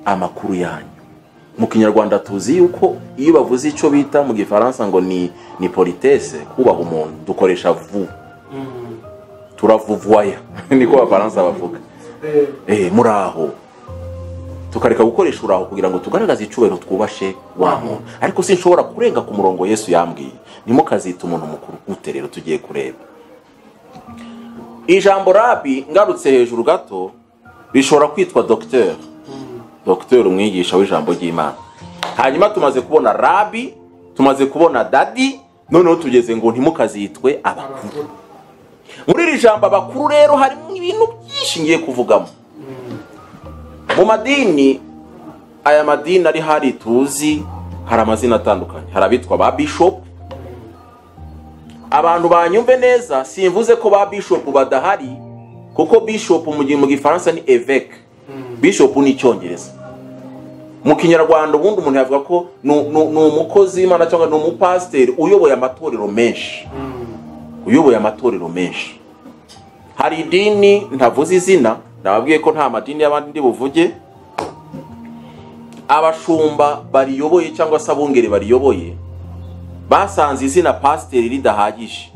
amakuru yanyu. Mu Kinyarwanda tuzi yuko iyo bavuze icyo bita mu Gifaransa ngo ni politesse, kubaha umuntu, dukoresha vous, turavuvoya niko abafaransa bavuga. Muraho, tukareka gukoresha uraho kugira ngo tugaragaze icyubahiro twubashe wa muntu. Ariko sinshobora kurenga ku murongo Yesu yambwiye, ntimukazita umuntu mukuru gute. Rero tugiye kureba ijambo rabi. Ngarutse hejuru gato, rishobora kwitwa docteur, docteur umwigisha w'ijambo ry'Imana. Hanyuma tumaze kubona rabi, tumaze kubona daddy, noneho tugeze ngo ntimukazitwe abakuru. Muri iri jambo abakuru rero harimo ibintu byinshi ngiye kuvugamo. Mu madini, aya madini ari hari tuzi, hari amazina atandukanye. Hari abitwa ba bishop. Abantu banyumve neza, simvuze ko ba bishop badahari, kuko bishop mu Gifaransa ni évêque, bishop ni Icyongereza. Mu Kinyarwanda ubundi umuntu yavuga ko ni umukozi w'Imana cyangwa ni umupasiteri uyoboye amatorero menshi, uyoboye amatorero menshi. Hari idini ntavuze izina, nababwiye ko nta madini y'abandi ndi buvuge, abashumba bariyoboye cyangwa se abungere bariyoboye basanze izina pasiteri ridahagije,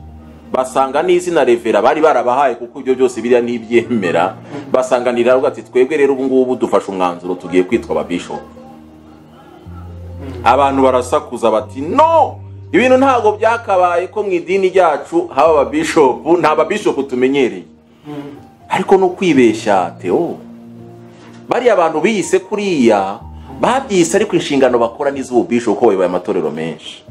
basanga n'izina revera bari barabahaye, kuko ibyo byose biriya ntibyemera. Basanganira ati twebwe rero ubu ngubu dufashe umwanzuro, tugiye kwitwa ababishop. Abantu barasakuza bati no, ibintu ntabwo byakabaye ko mu idini ryacu haba ababishop, nta babishop tumenyereye. Ariko no kwibeshya Theo, bariya abantu biyise kuriya babyise, ariko inshingano bakora n'iz'ububishop kuko bayoboye amatorero menshi.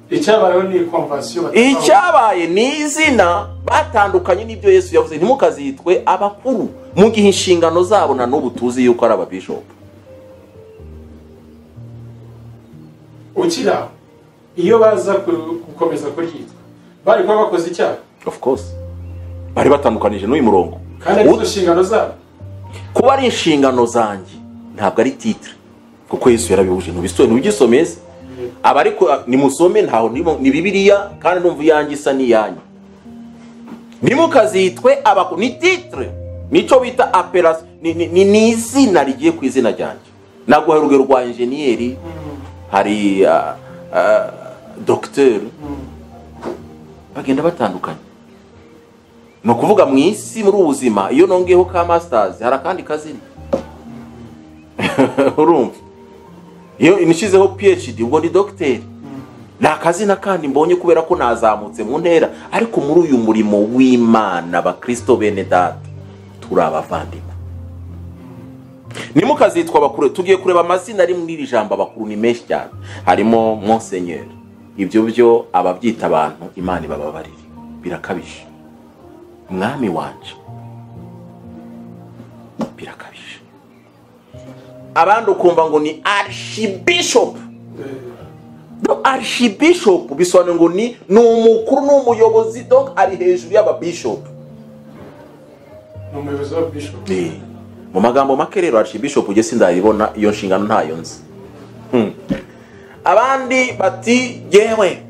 Icyabayeho ni convention, icyabaye ni izina batandukanye n'ibyo Yesu yavuze, ntimukazitwe abakuru, mu gihe inshingano zabo na n'ubu tuzi yuko ari ababishop. Ukira iyo baza gukomeza kuryitwa bari kuba bakoze icyaha. Of course bari batandukanije n'uyu murongo, kandi ari inshingano zabo. Kuba ari inshingano zanjye ntabwo ari titre, kuko Yesu yarabihuje. Ntubisome, ntugisomeze. Abariko nimusome, ntaho ni Bibiliya, kandi numva iyanjye isa n'iyanyu. Ntimukazitwe abakuru, ni titre, nico bita appellation, ni izina rigiye ku izina ryanjye. Naguha urugero rwa enjeniyeri, hari docteur, bagenda batandukanye. Ni ukuvuga mu isi, muri ubu buzima, iyo nongeyeho ka masters hari akandi kazina. Urumva, iyo nishyizeho PhD ubwo ni docteur, ni akazina kandi mbonye kubera ko nazamutse mu ntera. Ariko muri uyu murimo w'Imana, abakristo bene data, turi abavandimwe. Ntimukazitwa abakuru. Tugiye kureba amazina ari muri iri jambo abakuru, ni menshi cyane. Harimo Monseigneur, ibyo byo ababyita abantu Imana ibababarire, birakabije. Mwami wanje, birakabije. Abandi ukumva ngo ni archbishop. No, archbishop bisobanuye ngo ni umukuru, ni umuyobozi, donc ari hejuru y'ababishop. Ni umuyobozi wa bishop. Mu magambo make rero, archbishop ujye sindayibona iyo nshingano, ntayo nzi. Abandi bati yewe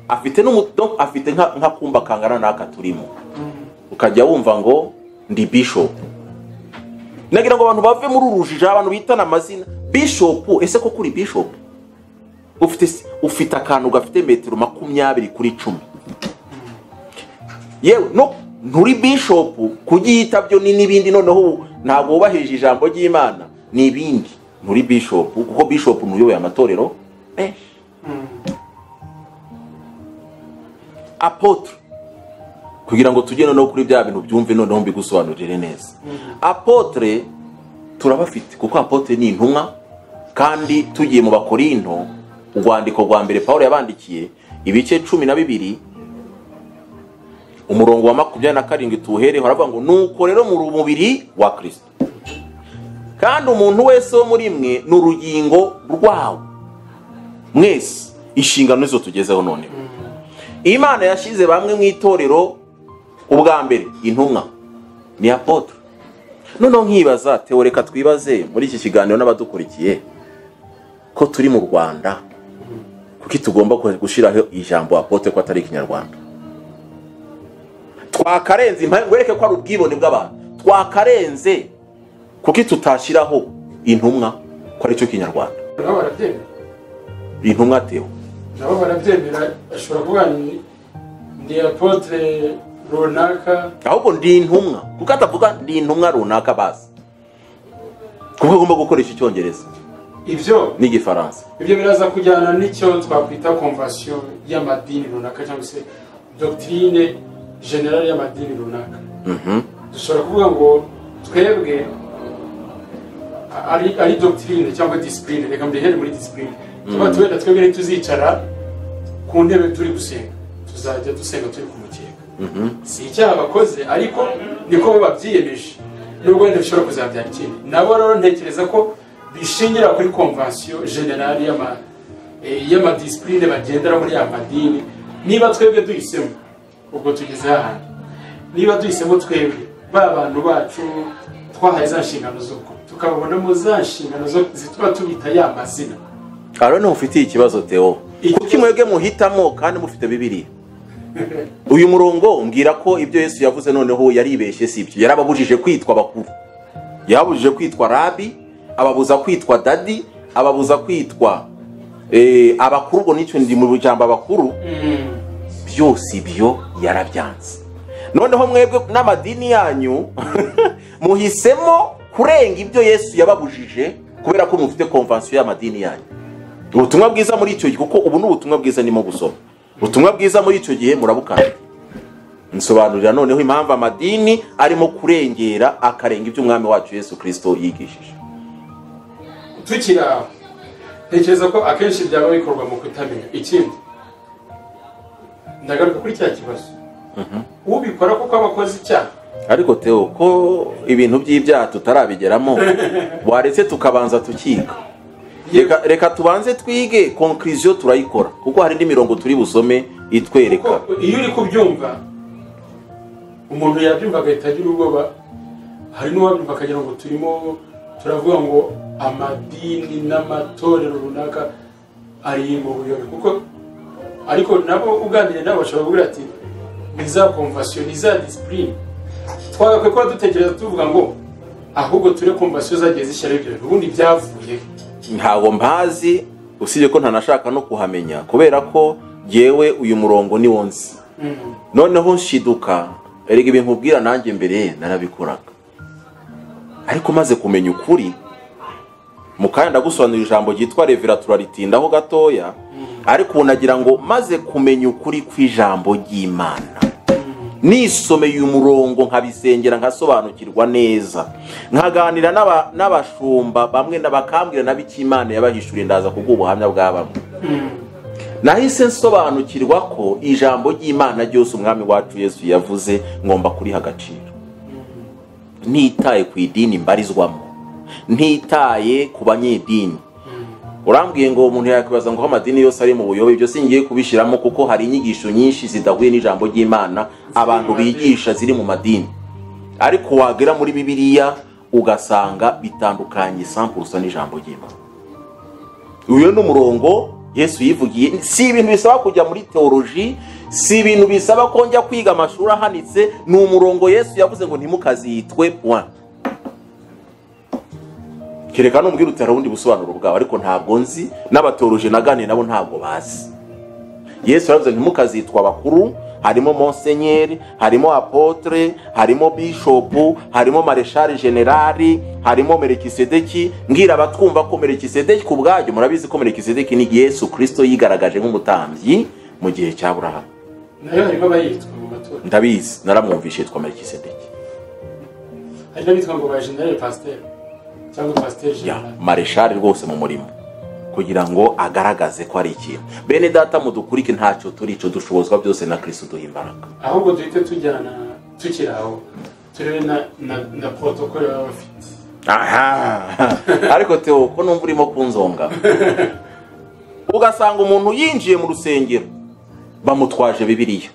afite donc afite nka kumba kangana n'aka turimo, ukajya wumva ngo ndi bishop. Nagira ngo abantu bave muri urujijo, abantu bitana amazina bishop. Ese ko kuri bishop ufite akantu gafite metero 20 kuri 10, yewe no nturi bishop kugiyita byo ni nibindi. Noneho ntabwo wubahirije ijambo ry'Imana ni ibindi, nturi bishop, kuko bishop nuyoboye amatorero menshi. Apotre, kugira ngo tujye noneho kuri bya bintu byumve, noneho mbigusobanurire neza. Apotre turabafite, kuko apotre ni intumwa. Kandi tugiye mu Bakorinto, urwandiko rwa mbere Paulo yabandikiye, ibice 12 umurongo wa 27 tuhereho, aravuga ngo nuko rero mu mubiri wa Kristo, kandi umuntu wese wo muri mwe ni urugingo rwawo. Mwese inshingano zo tugezeho noneho. Imana yashize bamwe mu itorero, ubwa mbere intumwa ni apotre. Noneho nkibaza, Theo, reka twibaze muri iki kiganiro n'abadukurikiye, ko turi mu Rwanda, kuki tugomba gushiraho ijambo apotre ko atari ikinyarwanda? Twakarenze, ngwereke ko ari ubwibone bw'abantu. Twakarenze, kuki tutashiraho intumwa ko ari cyo kinyarwanda? Nabo barabyemera. Intumwa, Theo? Nabo barabyemera, ashobora kuvuga ndi apotre runaka. Ahubwo ndi intumwa, kuko atavuga ndi intumwa runaka basi, kuko agomba gukoresha icyongereza Ibyo n'igifaransa. Ibyo biraza kujyana n'icyo twakwita convention y'amadini runaka, cyangwa se doctrine générale y'amadini runaka. Dushobora kuvuga ngo twebwe ari doctrine cyangwa discipline, reka mbihere muri discipline, tuba twenda twebwe ntituzicara ku ntebe turi gusenga, tuzajya dusenga turi ku mukeka. Si icyaha bakoze, ariko niko bo babyiyemeje, nubwo wenda bishobora kuzabyara ikindi. Nabo rero ntekereza ko bishingira kuri convention générale y'amadiscipline bagendera muri ya madini. Niba twebwe duhisemo, ubwo tugeze hahandi, niba duhisemo twebwe ba bantu bacu twahaye za nshingano z'uko tukababonamo za nshingano zituma tubita ya mazina. Aro niho ufitiye ikibazo, Theo, kuki mwebwe muhitamo kandi mufite Bibiliya? Uyu murongo mbwira ko ibyo Yesu yavuze noneho yaribeshye, si ibyo. Yarababujije kwitwa abakuru, yarababujije kwitwa rabi, ababuza kwitwa daddy, ababuza kwitwa abakuru. Ubwo nicyo ndi mu jambo abakuru, byose ibyo yarabyanze. Noneho mwebwe n'amadini yanyu muhisemo kurenga ibyo Yesu yababujije kubera ko mufite convention y'amadini yanyu. Ubutumwa bwiza muri icyo gihe, kuko ubu ni ubutumwa bwiza ndimo gusoma, ubutumwa bwiza muri icyo gihe murabukanda. Nsobanurira noneho impamvu amadini arimo kurengera, akarenga ibyo umwami wacu Yesu Kristo yigishije. Tukiri aho, ntekereza ko akenshi byaba bikorwa mu kutamenya. Ikindi, ndagaruka kuri cya kibazo, ubikora kuko aba akoze icyaha. Ariko Theo, ko ibintu by'ibyaha tutarabigeramo, waretse tukabanza tukiga? Reka tubanze twige, conclusion turayikora, kuko hari indi mirongo turi busome itwereka. Kuko iyo uri kubyumva, umuntu yabyumva agahita agira ubwoba. Hari n'uwabyumva akagira ngo turimo turavuga ngo amadini n'amatorero runaka ari mu buyobe, kuko ariko nabo uganiriye nabo bashobora kuvuga ati ni za convention, ni za discipline. Twagakwiye kuba dutekereza tuvuga ngo ahubwo ture convention zagiye zishyiraho ibyo bintu, ubundi byavuye. Ntabwo mpazi, usibye ko ntanashaka no kuhamenya, kubera ko yewe uyu murongo ni wonse. Noneho nshiduka erega ibintu ubwira nanjye mbere narabikoraga, ariko maze kumenya ukuri mukanya ndagusobanurira ijambo ryitwa revera turaritindaho gatoya, ariko ubu nagira ngo maze kumenya ukuri kw'ijambo ry'Imana, nisomeye uyu murongo nkabisengera nkasobanukirwa neza, nkaganira n'abashumba bamwe n'abakambwira n'abiki Imana yabahishuriye, ndaza kuguha ubuhamya bwa bamwe. Nahise nsobanukirwa ko ijambo ry'Imana ryose umwami wacu Yesu yavuze ngomba kuriha agaciro, ntitaye ku idini mbarizwamo, ntitaye ku banyedini. Urambwiye ngo umuntu yakwibaza ngo amadini yose ari mu buyobe, ibyo singiye kubishyiramo kuko hari inyigisho nyinshi zidahuye n'ijambo ry'Imana abantu bigisha ziri mu madini, ariko wagera muri Bibiliya ugasanga bitandukanye 100% n'ijambo ry'Imana. Uyu ni umurongo Yesu yivugiye. Si ibintu bisaba kujya muri theology, si ibintu bisaba ko njya kwiga amashuri ahanitse, ni umurongo Yesu yavuze ngo ntimukazitwe point. Kereka numbwira uti hari ubundi busobanuro bwawe, ariko ntabwo nzi, n'abatoroje naganiye nabo ntabwo bazi. Yesu yaravuze ntimukazitwa abakuru, harimo monseigneur, harimo apotre, harimo bishop, harimo marechal general, harimo Melkisedeki. Mbwira abatwumva ko Melkisedeki ku bwacyo murabizi ko Melkisedeki ni Yesu Kristo yigaragaje nk'umutambyi mu gihe cya Aburahamu. Nayo harimo abayitwa mu matora. Ndabizi, naramwumvishe yitwa Melkisedeki. Hari n'abitwa ngo ba general pasteur cyangwa pasteur general. Marechal rwose mu murimo, kugira ngo agaragaze ko ari ikintu. Bene data mudukurike, ntacyo turi cyo, dushobozwa byose na Kristo duha imbaraga. Ahubwo duhite tujyana tukiraho turebe na protocole baba bafite. Aha, ariko Theo ko numva urimo kunzonga, ugasanga umuntu yinjiye mu rusengero bamutwaje Bibiliya.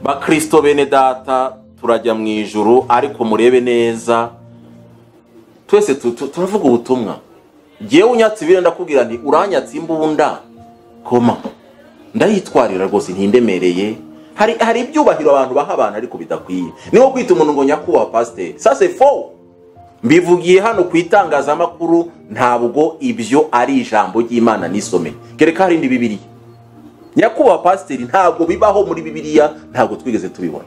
Bakristo bene data turajya mu ijuru, ariko murebe neza twese turavuga ubutumwa. Jewe unyatsi bire ndakubwira nti uranyatsi imbunda koma ndayitwarira rwose ntindemereye. Hari ibyubahiro abantu baha abantu ariko bidakwiye. Niho kwita umuntu ngo nyakubahwa pasteur, ça c'est faux. Mbivugiye hano ku itangazamakuru, ntabwo ibyo ari ijambo ry'Imana nisome. Kereka hari indi Bibiliya. Nyakubahwa pasteur ntabwo bibaho muri Bibiliya, ntabwo twigeze tubibona.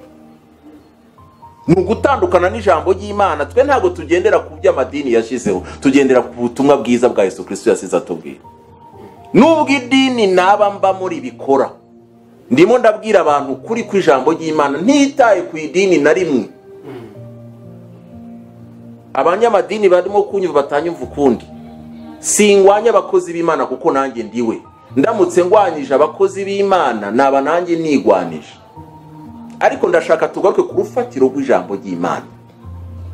Ni ugutandukana n'ijambo ry'Imana. Twe ntabwo tugendera ku by'amadini yashizeho, tugendera ku butumwa bwiza bwa Yesu Kristo yasize atubwira. Nubwo idini naba mba muri bikora, ndimo ndabwira abantu kuri ku ijambo ry'Imana ntitaye ku idini na rimwe. Abanyamadini barimo kunyumva batanyumva ukundi. Singwanya abakozi b'Imana kuko nanjye ndiwe. Ndamutse ngwanyije abakozi b'Imana naba nanjye nigwanije. Ariko ndashaka tugaruke ku rufatiro rw'ijambo ry'Imana,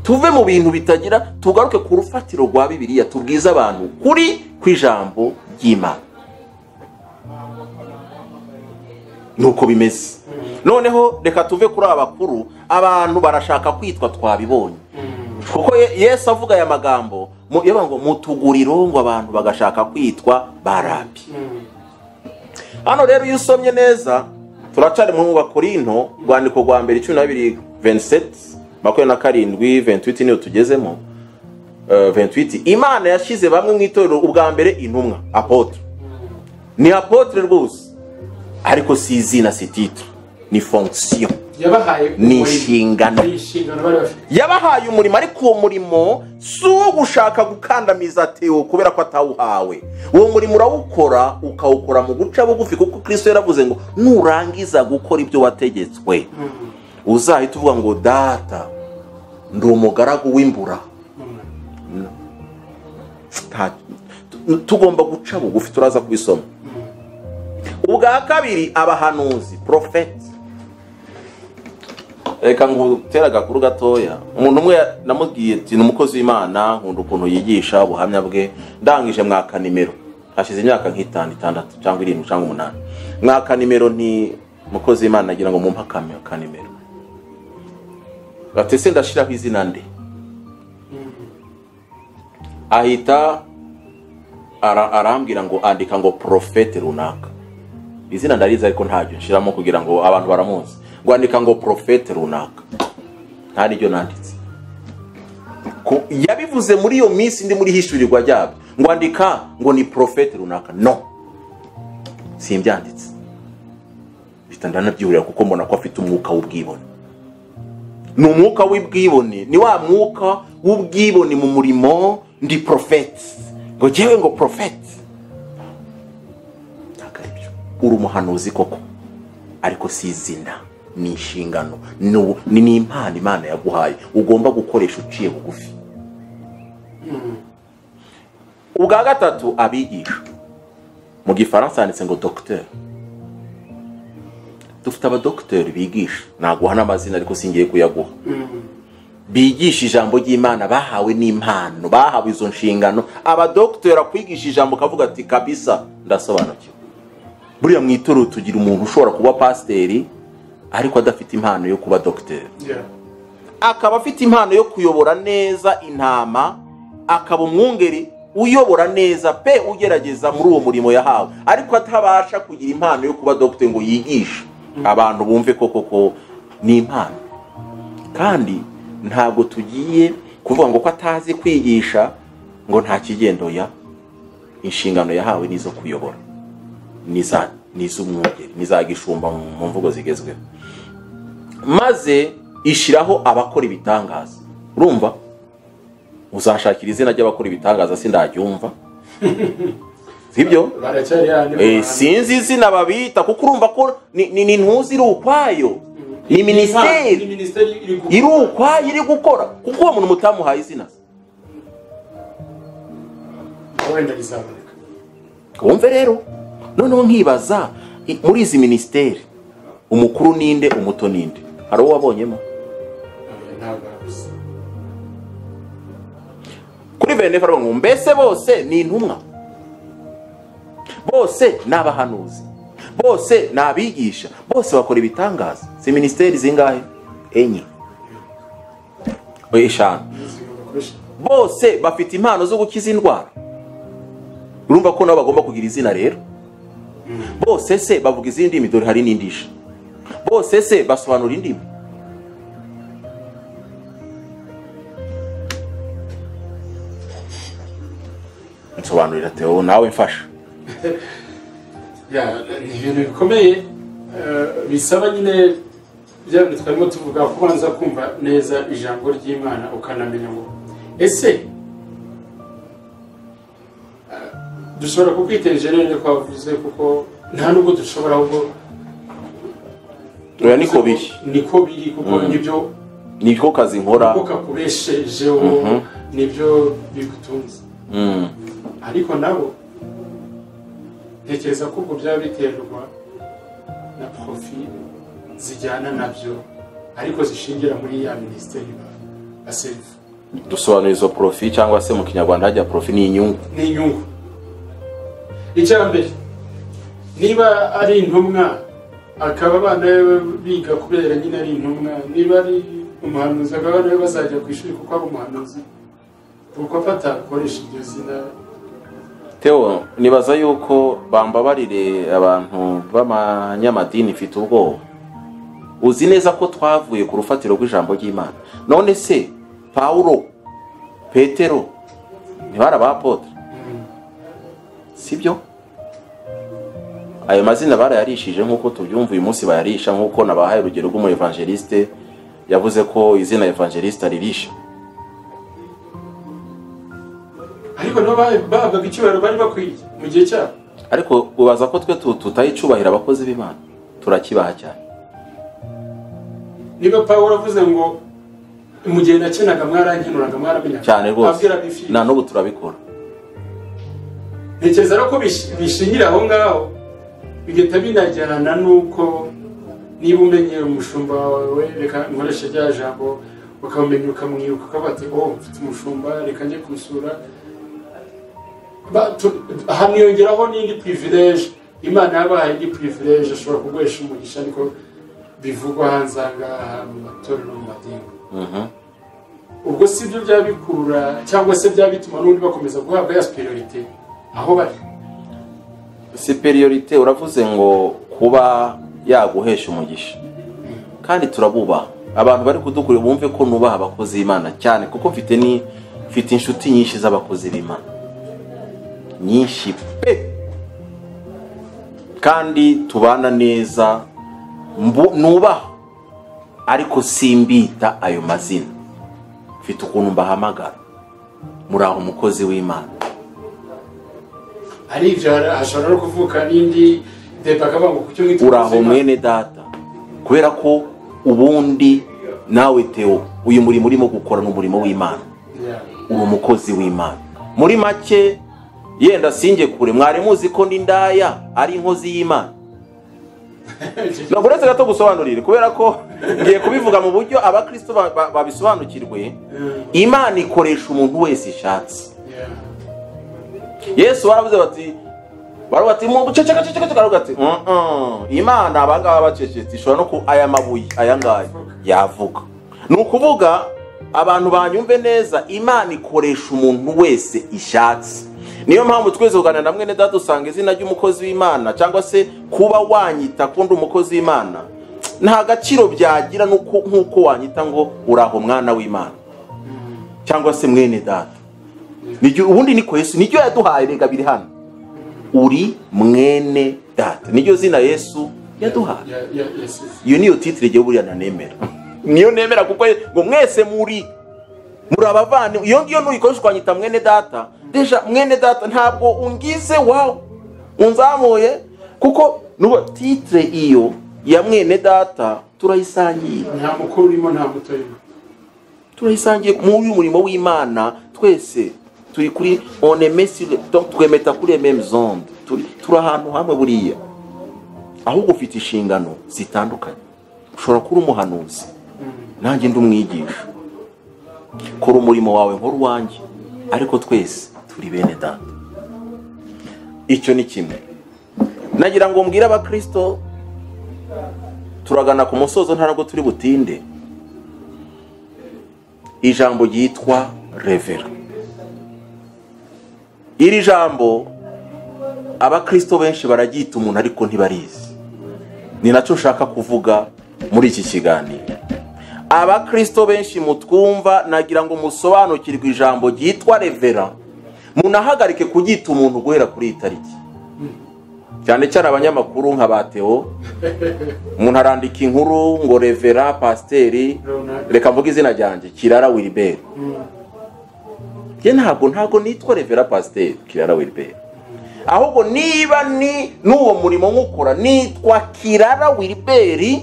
tuve mu bintu bitagira, tugaruke ku rufatiro rwa Bibiliya, tubwize abantu kuri kw'ijambo ry'Imana. Nuko bimeze. Noneho reka tuve kuri abakuru, abantu barashaka kwitwa twabibonye. Kuko Yesu avuga aya magambo, yavuga ngo mutuguriro, ngo abantu bagashaka kwitwa barabi. Hano rero iyo usomye neza, turacari mu Bakorinto, rwandiko rwa mbere 12:27, 27, 28 niyo tugezemo. 28, Imana yashize bamwe mu itorero ubwa mbere intumwa, apotre. Ni apotre rwose, ariko si izina, si titre, ni fonction. Yabahaye ni inshingano. Yabahaye umurimo, ariko uwo murimo si uwo gushaka gukandamiza Theo kubera ko atawuhawe. Uwo murimo urawukora, ukawukora mu guca bugufi, kuko Kristo yaravuze ngo nurangiza gukora ibyo wategetswe, uzahita uvuga ngo data ndi umugaragu w'imbura. Tugomba guca bugufi, turaza kubisoma. Ubwa kabiri abahanuzi, prophet. Reka ngutera agakuru gatoya. Umuntu umwe namubwiye ati ni umukozi w'Imana, nkunda ukuntu yigisha ubuhamya bwe, ndangije mwaka nimero, hashize imyaka nk'itanu, itandatu cyangwa 7 cyangwa 8, mwaka nimero nti mukozi w'Imana nagira ngo mumpe akanimero. Ati se ndashiraho izina nde? Ahita Arambwira ngo andika ngo prophète runaka. Izina ndarizi ariko ntaryo nshiramo kugira ngo abantu baramuzi. Ngo andika ngo prophète runaka. Nta niryo nanditse. Yabivuze muri iyo minsi ndi muri hishurirwa ryabyo. Ngo andika ngo ni prophète runaka. No. Simbyanditse. Bita ndanabyihurira kuko mbona ko afite umwuka w'ubwibone. Ni umwuka w'ubwibone, ni wa mwuka w'ubwibone mu murimo ndi prophète. Ngo jewe ngo prophète. Ntakaribyo. Uri umuhanuzi koko. Ariko si izina, ni inshingano, ni impano Imana yaguhaye ugomba gukoresha uciye bugufi. Ubwa gatatu, abigisha. Mu gifaransa handitse ngo docteur. Dufite abadocteur bigisha, naguha n'amazina ariko singiye kuyaguha. Bigisha ijambo ry'Imana, bahawe n'impano, bahawe izo nshingano. Abadocteur akwigisha ijambo kavuga ati kabisa ndasobanukiwe. Buriya mu itorero tugira umuntu ushobora kuba pasiteri ariko adafite impano yo kuba docteur. Akaba afite impano yo kuyobora neza intama, akaba umwungeri uyobora neza pe, ugerageza muri uwo murimo yahawe, ariko atabasha kugira impano yo kuba docteur ngo yigishe abantu bumve koko ko ni impano. Kandi ntabwo tugiye kuvuga ngo ko atazi kwigisha ngo nta kigendo ya inshingano yahawe nizo kuyobora, niz'umwungeri, nizagishumba mu mvugo zigezweho. Maze ishiraho abakora ibitangaza. Urumva uzashakira izina ry'abakora ibitangaza sindaryumva. Sibyo? Sinzi izina babita kuko urumva ko ni ntuzi iri ukwayo. Ni ministeri iri ukwayo iri gukora kuko uwo muntu mutamuhaye izina. Wumve rero noneho nkibaza muri izi ministeri umukuru ninde, umuto ninde? Hari uwo wabonyemo? Kuri Venefa ngo mbese bose ni intumwa, bose ni abahanuzi, bose ni abigisha, bose bakora ibitangaza. Si ministeri zingahe? 4. Oya 5. Bose bafite impano zo gukiza indwara. Urumva ko nabo bagomba kugira izina rero. Bose se bavuga izindi ndimi, dore hari n'indisha. Bose se basobanura indimi. Nsobanurira Theo nawe mfasha. Ya ibintu bikomeye bisaba nyine bya bintu twarimo tuvuga, kubanza kumva neza ijambo ry'Imana ukanamenya ngo ese dushobora kukwita engineer ko wavuze, kuko nta nubwo dushobora ahubwo oya niko biri, niko biri kuko nibyo niko kazi nkora, kuko kakubeshejeho nibyo bigutunze. Ariko nabo ntekereza ko ubwo byaba biterwa na profit zijyana nabyo, ariko zishingira muri ya ministeri ba serve. Dusobanura izo profit cyangwa se mu kinyarwanda hajya profit ni inyungu. Ni inyungu. Icya mbere, niba ari intumwa akaba abana biga kubera nyine ari intumwa, niba ari umuhanuzi akaba abana be bazajya ku ishuri kuko ari umuhanuzi, kuko batakoresha iryo zina. Theo, nibaza yuko bambabarire abantu b'amanyamadini mfite ubwoba. Uzi neza ko twavuye ku rufatiro rw'ijambo ry'Imana. None se Paulo, Petero ntibari abapotre? Sibyo? Ayo mazina barayarishije nkuko tubyumva uyu munsi bayarisha, nkuko nabahaye urugero rw'umu evangeliste yavuze ko izina evangeliste aririsha. Ariko no bahabwaga icyubahiro bari bakwiye mu gihe cyabo. Ariko ubaza ko twe tutayicubahira abakozi b'Imana, turakibaha cyane. Niba Paulo avuze ngo mu gihe nakenaga mwarankenuraga mwaramenyaga cyane rwose, na n'ubu turabikora. Ntekereza ko bishingira aho ngaho bigahita binajyana nuko niba umenye umushumba wawe, reka nkoreshe rya jambo, ukamumenya ukamwibuka ukavuga ati oh mfite umushumba reka njye kumusura. Haniyongeraho n'indi privilege Imana yabahaye, indi privilege ashobora kuguhesha umugisha, ariko bivugwa hanze aha ngaha mu matorero no mu madini. Ubwo si byo byabikurura cyangwa se byabituma n'undi bakomeza guhabwa ya superiorité Aho bari Supériorité, uravuze ngo kuba yaguhesha umugisha, kandi turabubaha. Abantu bari kudukurira bumve ko nubaha abakozi b'Imana cyane, kuko mfite inshuti nyinshi z'abakozi b'Imana, nyinshi pe, kandi tubana neza, nubaha, ariko simbita ayo mazina. Mfite ukuntu mbahamagara, muraho umukozi w'Imana. Ari ibyo, hashobora no kuvuka n'indi débat, akavuga ngo kuki mwita Uraho umukozi w'Imana? mwene data, kubera ko ubundi nawe Theo, uyu murimo urimo gukora ni umurimo w'Imana. Uri umukozi w'Imana. Muri make, yenda sinjye kure, mwari muzi ko n'indaya ari inkozi y'Imana? Ntabwo, uretse gato gusobanurire, kubera ko ngiye kubivuga mu buryo abakristo babisobanukirwe. Imana ikoresha umuntu wese ishatse. Yesu baravuze bati, baravuga bati mu ceceka ceceka ceceka, baravuga ati Imana abangaba bacecetse ishobora no ku aya mabuye aya ngaya yavuga." Ni ukuvuga, abantu banyumve neza, Imana ikoresha umuntu wese ishatse. Niyo mpamvu twese kuganira na mwene data, usanga izina ry'umukozi w'Imana cyangwa se kuba wanyita ko ndi umukozi w'Imana nta gaciro byagira nk'uko wanyita ngo uraho mwana w'Imana cyangwa se mwene data. Niryo ubundi niko Yesu niryo yaduhaye. Rega biri hano, uri mwene data, niryo zina Yesu yaduhaye. Yasize. Iyo niyo titre igihe buriya nanemera, niyo nemera, kuko ngo mwese muri abavandimwe. Iyo ngiyo nuyikoresha ukanyita mwene data, déjà mwene data ntabwo ungize wawe unzamuye, kuko nuba titre iyo ya mwene data turayisangiye. Nta mukuru urimo, nta muto urimo. Turayisangiye mu uyu murimo w'Imana. Twese turi kuri, on est sur, donc twemeta kuri les mêmes ondes, turi ahantu hamwe buriya. Ahubwo ufite inshingano zitandukanye. Ushobora kuba umuhanuzi, nanjye ndi umwigisha. Kora umurimo wawe, nkora uwanjye, ariko twese turi bene data. Icyo ni kimwe nagira ngo mbwire abakristo. Turagana ku musozo, ntabwo turi butinde. Ijambo ryitwa révérend, iri jambo abakristo benshi bararyita umuntu ariko ntibarizi. Ni nacyo nshaka kuvuga muri iki kiganiro. Abakristo benshi mutwumva, nagira ngo musobanukirwe ijambo ryitwa révérend, munahagarike kuryita umuntu guhera kuri iyi tariki. Cyane cyane abanyamakuru nka ba Theo, umuntu arandika inkuru ngo révérend pasiteri runaka. Reka mvuge izina ryanjye, Kirara Wilibert. Njye ntabwo nitwa révérend pasiteri Kirara Wilibert, ahubwo niba ni n'uwo murimo nkukora, nitwa Kirara Wilibert,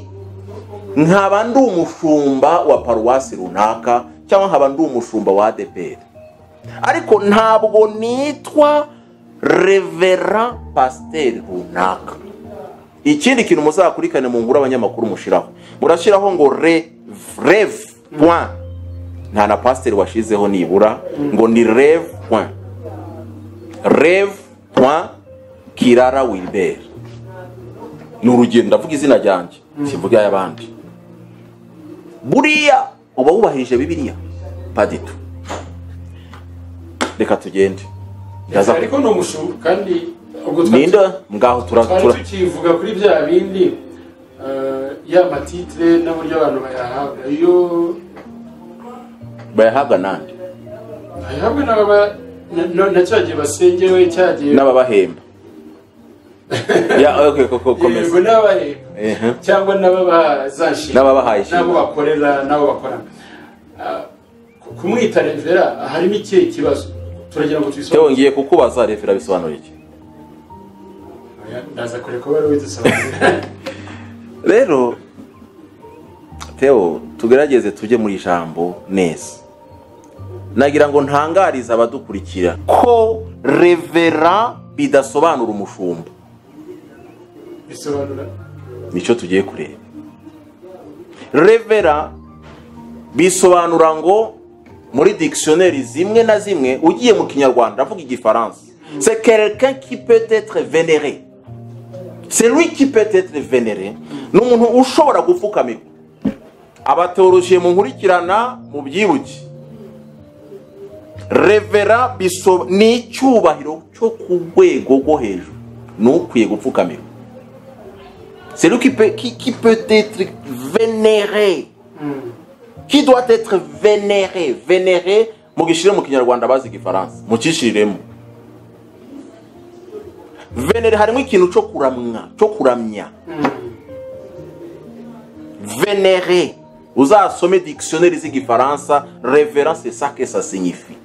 nkaba ndi umushumba wa paruwasi runaka cyangwa nkaba ndi umushumba wa ADEPR, ariko ntabwo nitwa révérend pasiteri runaka. Ikindi kintu muzakurikane mu nkuru abanyamakuru mushiraho, murashyiraho ngo rev point, nta na pasiteri washizeho nibura, ngo ni rev point, rev point Kirara Wilbert. Ni urugendo, ndavuga izina ryanjye, simvuga ay'abandi. Buriya uba wubahirije Bibiliya paditu. Reka tugende. Ariko ni umushumba kandi ubwo Ninde ngaho tura twari tura tukivuga kuri bya bindi, ya ma titre n'uburyo abantu bayahabwa, iyo Bayahabwa nande? Bayahabwa n'ababa na cya gihe basengewe, cya gihe N'ababahemba ya, okay, koko komeza. Yego, n'ababahemba cyangwa n'ababazashinga N'ababahaye inshingano. N'abo bakorera, n'abo bakorana. Kumwita révérend harimo ikihe kibazo? Turagira ngo Theo, tubisobanure. ngiye kukubaza, révérend bisobanura iki? Oya, ndaza kureka uba ari we dusobanurira. Rero Theo, tugerageze tujye muri ijambo neza. Nagira ngo ntangarize abadukurikira ko révérend bidasobanura umushumba. Bisobanura? Nicyo tugiye kureba. Révérend bisobanura ngo muri dictionnaire zimwe na zimwe, ugiye mu Kinyarwanda, avuga Igifaransa, c'est quelqu'un qui peut être vénéré, c'est lui qui peut être vénéré. Ni umuntu ushobora gupfukamirwa. Abathéologiens mu nkurikirana mu byibuke. Révérend biso ni icyubahiro cyo ku rwego rwo hejuru, ni ukwiye gupfukamirwa. C'est lui qui peut être vénéré, qui doit être vénéré. Vénéré, mugishyire mu Kinyarwanda, bazi Igifaransa mukishiriremo. Vénéré harimo ikintu cyo kuramwa, cyo kuramya. Vénéré, uzasome dictionnaire z'Igifaransa, révérend, c'est ça que ça signifie.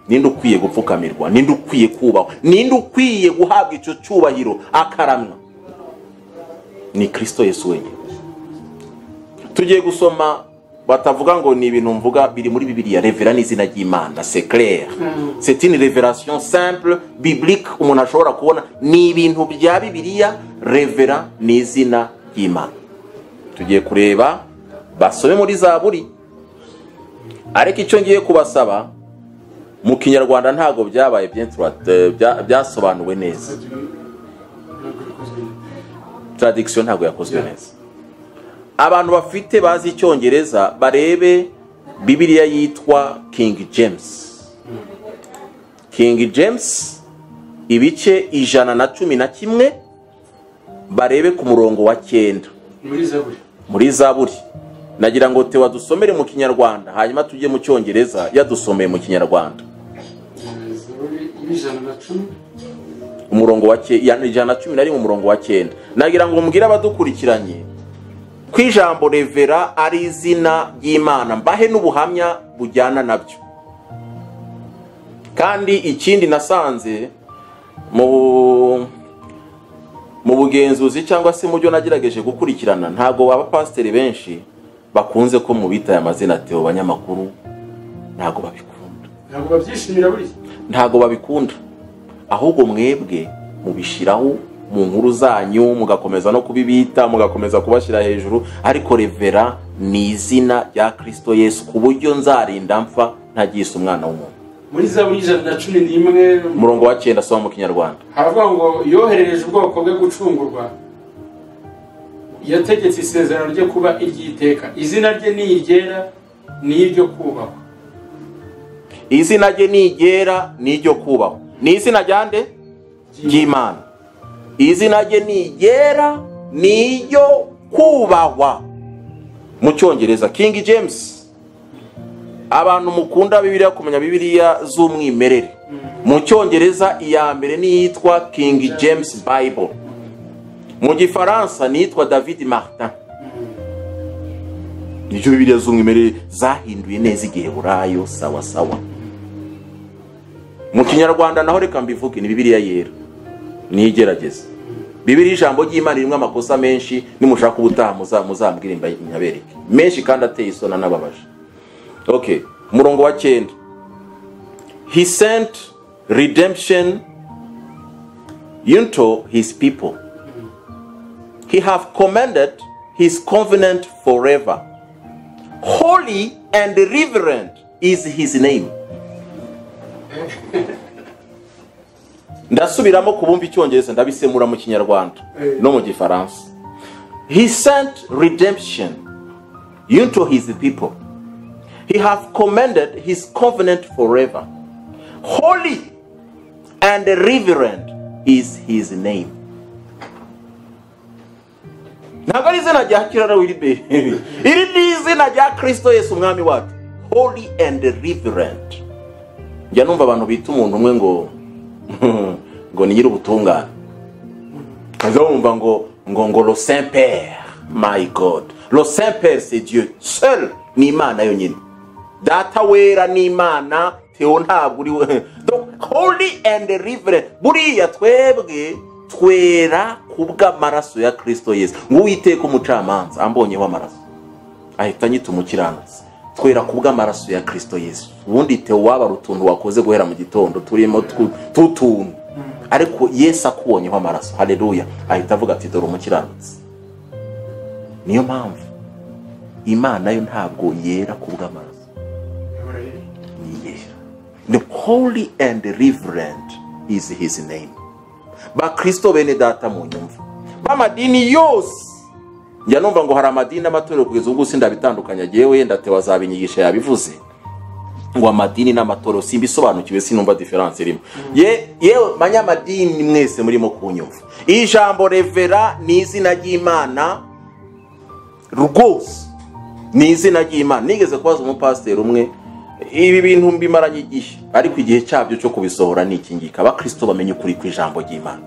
Ninde ukwiye gupfukamirwa? Ninde ukwiye kubahwa? Ninde ukwiye guhabwa icyo cyubahiro akaramwa? Ni Kristo Yesu wenyine. Tugiye gusoma, batavuga ngo ni ibintu mvuga, biri muri Bibiliya. Révérend ni izina ry'Imana, c'est clair, c'est une révélation simple biblique umuntu ashobora kubona, ni ibintu bya Bibiliya. Révérend ni izina ry'Imana. Tugiye kureba, basome muri Zaburi. Ariko icyo ngiye kubasaba, mu Kinyarwanda ntabwo byabaye bien byasobanuwe neza. Ntabwo bikozwe neza. Traduction ntabwo yakozwe neza. Abantu bafite bazi Icyongereza barebe Bibiliya yitwa King James. King James, ibice 111, barebe ku murongo wa 9. Muri Zaburi. Muri Zaburi. Nagira ngo Tewa dusomere mu Kinyarwanda, hanyuma tujye mu Cyongereza yadusomeye mu Kinyarwanda. Zaburi 110. Umurongo wa 111, umurongo wa 9. Nagira ngo mbwire abadukurikiranye ko ijambo révérend ari izina ry'Imana, mbahe n'ubuhamya bujyana nabyo. Kandi ikindi nasanze mu bugenzuzi cyangwa se mu byo nagerageje gukurikirana, ntabwo abapasiteri benshi bakunze ko mubita aya mazina. Teo, banyamakuru ntabwo babikunda. Ntabwo babyishimira buriya. Ntabwo babikunda, ahubwo mwebwe mubishyiraho mu nkuru zanyu, mugakomeza no kubibita, mugakomeza kubashyira hejuru. Ariko révérend ni izina rya Kristo Yesu, ku buryo nzarinda mpfa ntagise umwana w'umuntu. Muri Zaburi 111, umurongo wa 9, asoma mu Kinyarwanda. Haravuga ngo yoherereje ubwoko bwe gucungurwa, yategetse isezerano rye kuba iry'iteka, izina rye ni iryera, ni iryo kubahwa. Izina rye ni iryera, ni iryo kubahwa. Ni izina rya nde? Ry'Imana. Izina rye ni iryera, ni iryo kubahwa. Mu Cyongereza, King James, abantu mukunda Bibiliya, kumenya Bibiliya z'umwimerere mu Cyongereza, iya mbere ni iyitwa King James Bible, mu Gifaransa ni iyitwa David Martin. Nibyo Bibiliya z'umwimerere zahinduye neza Igiheburayo sawa sawa. Mu Kinyarwanda naho reka mbivuge, ni Bibiliya Yera, niyigerageza. Bibiliya Ijambo ry'Imana irimo amakosa menshi. Nimushaka ubutaha muzambwire nyabereke, menshi kandi ateye isoni anababaje. Okay, umurongo wa 9: "He sent redemption unto his people. He have commanded his covenant forever. Holy and reverend is his name." Ndasubiramo kubumva Icyongereza, ndabisemura mu Kinyarwanda no mu Gifaransa. "He sent redemption unto his people. He hath commanded his covenant forever. Holy and reverend is his name." Ntabwo ari izina rya Kirara Wiliberi, iri ni izina rya Kristo Yesu Umwami wacu. Holy and reverend. Njya numva abantu bita umuntu umwe ngo ni nyir'ubutungane, kaza bumva ngo le Saint Père. My God, le Saint Père, c'est Dieu seul, ni Imana yonyine. Data wera ni Imana. Teo, ntabwo uri we. Donc holy and reverend, buriya twebwe twera kubw'amaraso ya Kristo Yesu. Ngo Uwiteka umucamanza ambonyeho amaraso ahita anyita umukiranutsi. Twera kubw'amaraso ya Kristo Yesu. Ubundi Teo, wabara utuntu wakoze guhera mu gitondo turimo tutuntu, ariko Yesu akubonyeho amaraso, haleluya, ahita avuga ati: "Dore umukiranutsi." Niyo mpamvu Imana yo ntabwo yera kubw'amaraso, ni yera. The holy and reverend is his name. Bakristo bene data, mu nyumva b'amadini yose, njya numva ngo hari amadini n'amatorero, kugeza ubu sindabitandukanya. Jewe ndatewa azabinyigisha, yabivuze. Ngo amadini n'amatorero simbisobanukiwe, sinumva différence irimo. Yewe manyamadini mwese murimo kunyumva, ijambo révérend ni izina ry'Imana rwose, ni izina ry'Imana. Nigeze kubaza umupasiteri umwe, ibi bintu mbimaranye igihe, ariko igihe cyabyo cyo kubisohora ni iki ngiki, abakristo bamenye ukuri kw'ijambo ry'Imana.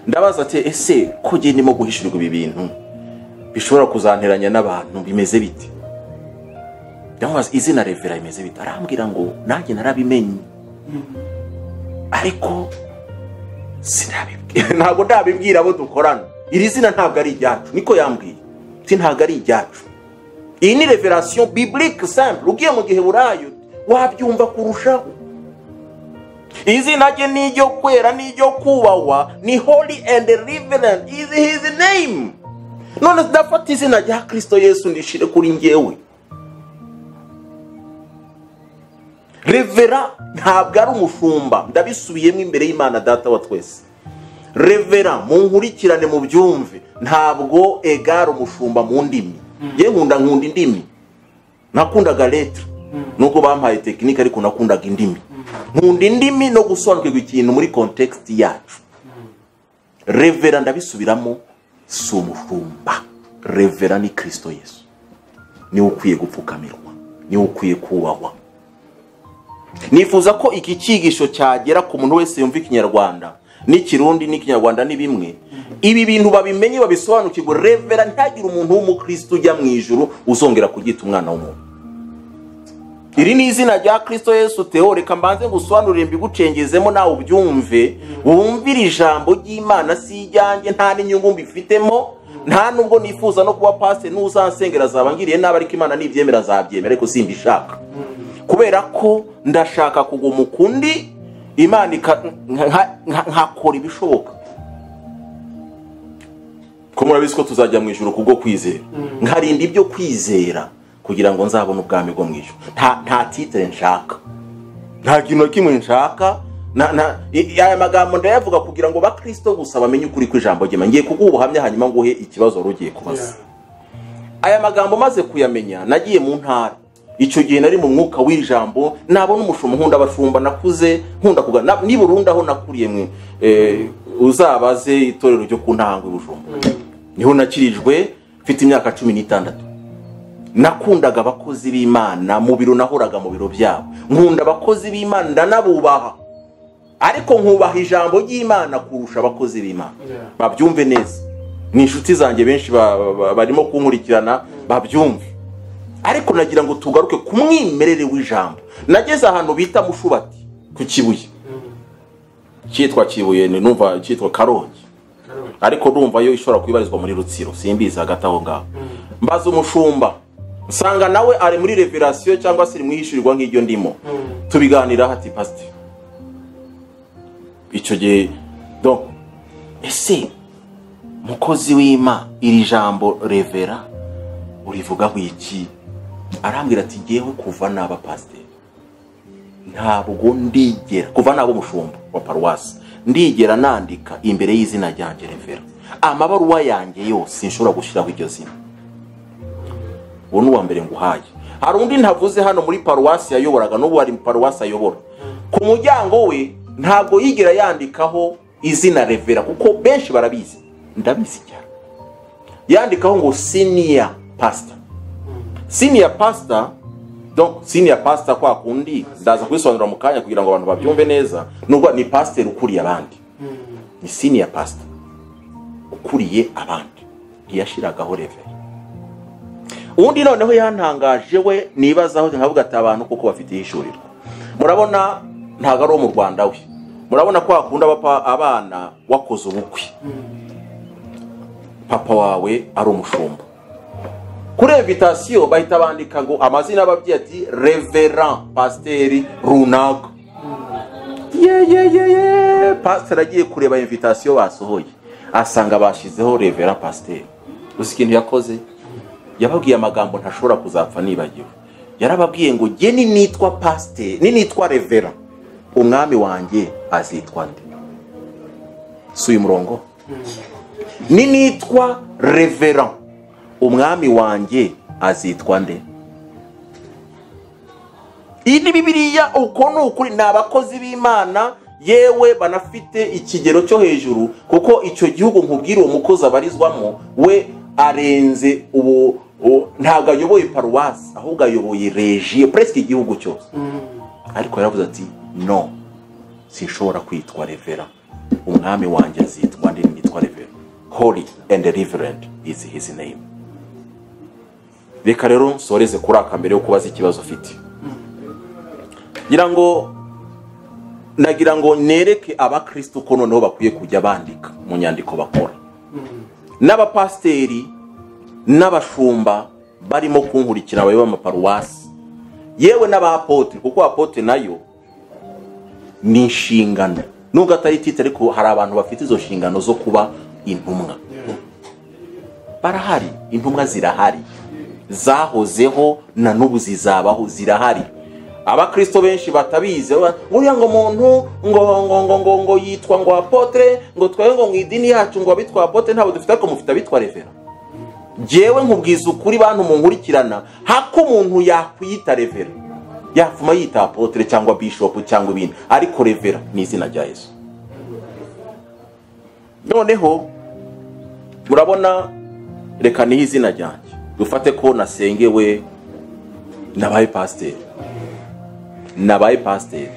Ndabaza ati: "Ese ko ngiye ndimo guhishurirwa ibi bintu bishobora kuzanteranya n'abantu, bimeze bite?" Ndamubaza: "Izina révérend bimeze bite?" Arambwira ngo: "Nanjye narabimenye, ariko sinabibwira, ntabwo ndabibwira abo dukorana. Iri zina ntabwo ari iryacu." Niko yambwiye, ati: "Ntabwo ari iryacu." Iyi ni révélation biblique simple. Ugiye mu Giheburayo wabyumva kurushaho. Izina rye ni iryo kwera, ni iryo kubahwa, ni holy and reverend is his name. None ndafata izina rya Kristo Yesu ndishire kuri njyewe? Révérend ntabwo ari umushumba. Ndabisubiyemo imbere y'Imana Data wa twese: révérend, mu nkurikirane mu byumve, ntabwo égale umushumba mu ndimi. Ye, nkunda indimi, nakundaga lettres nubwo bampaye technique, ariko nakundaga indimi. Nkunda indimi no gusobanukirwa ikintu muri contexte yacu. Révérend, ndabisubiramo, si umushumba. Révérend ni Kristo Yesu, niwe ukwiye gupfukamirwa, niwe ukwiye kubahwa. Nifuza ko iki cyigisho cyagera ku muntu wese yumva Ikinyarwanda n'Ikirundi n'Ikinyarwanda ni bimwe. Ibi bintu babimenye, babisobanukirwe. Révérend, ntihagire umuntu w'umukristo ujya mu ijuru uzongera kuryita umwana w'umuntu. Iri ni izina rya Kristo Yesu. Teo, reka mbanze ngusobanurire, mbigucengezemo nawe ubyumve, wumvire ijambo ry'Imana. Si ijyanjye, nta n'inyungu mbifitemo, nta nubwo nifuza no kuba pasiteri. N'uzansengera azaba ngiriye nabi, ariko Imana nibyemera azabyemera, ariko simbishaka kubera ko ndashaka kuguma ukundi. Imana nkakora ibishoboka, ko murabizi ko tuzajya mu ijuru kubwo kwizera, nkarinda ibyo kwizera kugira ngo nzabone ubwami bwo mu ijuru. Nta titre nshaka, nta kintu na kimwe nshaka. Aya magambo ndayavuga kugira ngo bakristo gusa bamenye ukuri kw'ijambo ry'Imana. Ngiye kuguha ubuhamya, hanyuma nguhe ikibazo wari ugiye kubaza. Aya magambo maze kuyamenya, nagiye mu ntara. Icyo gihe nari mu mwuka w'ijambo, nabona umushumba. Nkunda abashumba, nakuze nkunda kugana ni Burundi aho nakuriye mwe. Uzabaze itorero ryo ku Ntango i Bujumbura, niho nakirijwe mfite imyaka 16. Nakundaga abakozi b'Imana mu biro, nahoraga mu biro byabo. Nkunda abakozi b'Imana, ndanabubaha, ariko nkubaha ijambo ry'Imana kurusha abakozi b'Imana. Babyumve neza, ni inshuti zanjye benshi barimo kunkurikirana, babyumve. Ariko nagira ngo tugaruke ku mwimerere w'ijambo. Nageze ahantu bita Mushubati ku Kibuye, cyitwa Kibuye, ni numva cyitwa Karongi, ariko ndumva yo ishobora kubarizwa muri Rutsiro, simbizi, hagati aho ngaho. Mbaza umushumba, nsanga nawe ari muri révélation cyangwa se ari mu ihishurirwa nk'iryo ndimo. Tubiganiraho, ati: "Pasiteri, icyo gihe donc, ese mukozi w'Ima, iri jambo révérend urivugaho iki?" Arambwira ati: "Ngewe kuva naba pasiteri ntabwo ndigera, kuva naba umushumba wa paruwasi, ndigera nandika imbere y'izina ryanjye révérend. Amabaruwa yanjye yose sinshobora gushyiraho iryo zina." Uwo ni uwa mbere nguhaye. Hari undi ntavuze hano muri paruwasi yayoboraga, n'ubu hari paruwasi ayobora. Ku muryango we ntabwo yigera yandikaho izina révérend, kuko benshi barabizi, ndabizi cyane. Yandikaho ngo senior pastor. Senior pastor, donc senior pastor kwa kundi ndaza kubisobanura mu kanya kugira ngo abantu babyumve neza, nubwo ni pastor ukuriye abandi, ni senior pastor ukuriye abandi, ntiyashiragaho révérend. Undi noneho yantangaje we, nibazaho nkavuga ati abantu kuko bafite ihishurirwa. Murabona ntabwo ari uwo mu Rwanda we. Murabona ko hakunda abapa abana wakoze ubukwe, papa wawe ari umushumba, kuri invitation bahita bandika ngo amazina y'ababyeyi, ati révérend pasiteri runaka. Ye ye ye ye, pasiteri agiye kureba invitation basohoye, asanga bashyizeho révérend pasiteri. Uzi ikintu yakoze? Yababwiye amagambo ntashobora kuzapfa nibagiwe. Yarababwiye ngo: "Jye ni nitwa pasiteri, ni nitwa révérend, umwami wanjye azitwa nde?" Si uyu murongo? Ni nitwa révérend, umwami wanjye azitwa nde? Iyi ni Bibiliya, uko ni ukuri. Ni abakozi b'Imana, yewe banafite ikigero cyo hejuru, kuko icyo gihugu nkubwira uwo mukozi abarizwamo we arenze ubu, ntabwo ayoboye paruwasi, ahubwo ayoboye région, presque igihugu cyose. Ariko yaravuze ati: "No, sinshobora kwitwa révérend, umwami wanjye azitwa ndi nitwa révérend. Holy and reverend is his name." Reka rero nsoreze kuri aka mbere yo kubaza ikibazo ufite. Ngira ngo nagira ngo nereke abakristo ko noneho bakwiye kujya bandika mu nyandiko bakora, n'abapasiteri n'abashumba barimo kunkurikira bayoboye amaparuwasi, yewe n'abaapôtre, kuko apôtre nayo ni inshingano, nubwo atari titre, ariko hari abantu bafite izo nshingano zo kuba intumwa, barahari. Intumwa zirahari, zahozeho na n'ubu zizabaho, zirahari. Abakristo benshi batabizi, uriya ngo muntu ngo yitwa ngo apôtre, ngo twebwe ngo mu idini yacu ngo abitwa apôtre ntabwo dufite, ariko mufite abitwa révérend. Jyewe nkubwiza ukuri, bantu munkurikirana, hako umuntu yakwiyita révérend yafuma yita apôtre cyangwa bishop cyangwa ibindi, ariko révérend ni izina rya Yesu. Noneho murabona, reka niho izina ryanjye, dufate ko nasengewe, nabaye pasiteri. Nabaye pasiteri,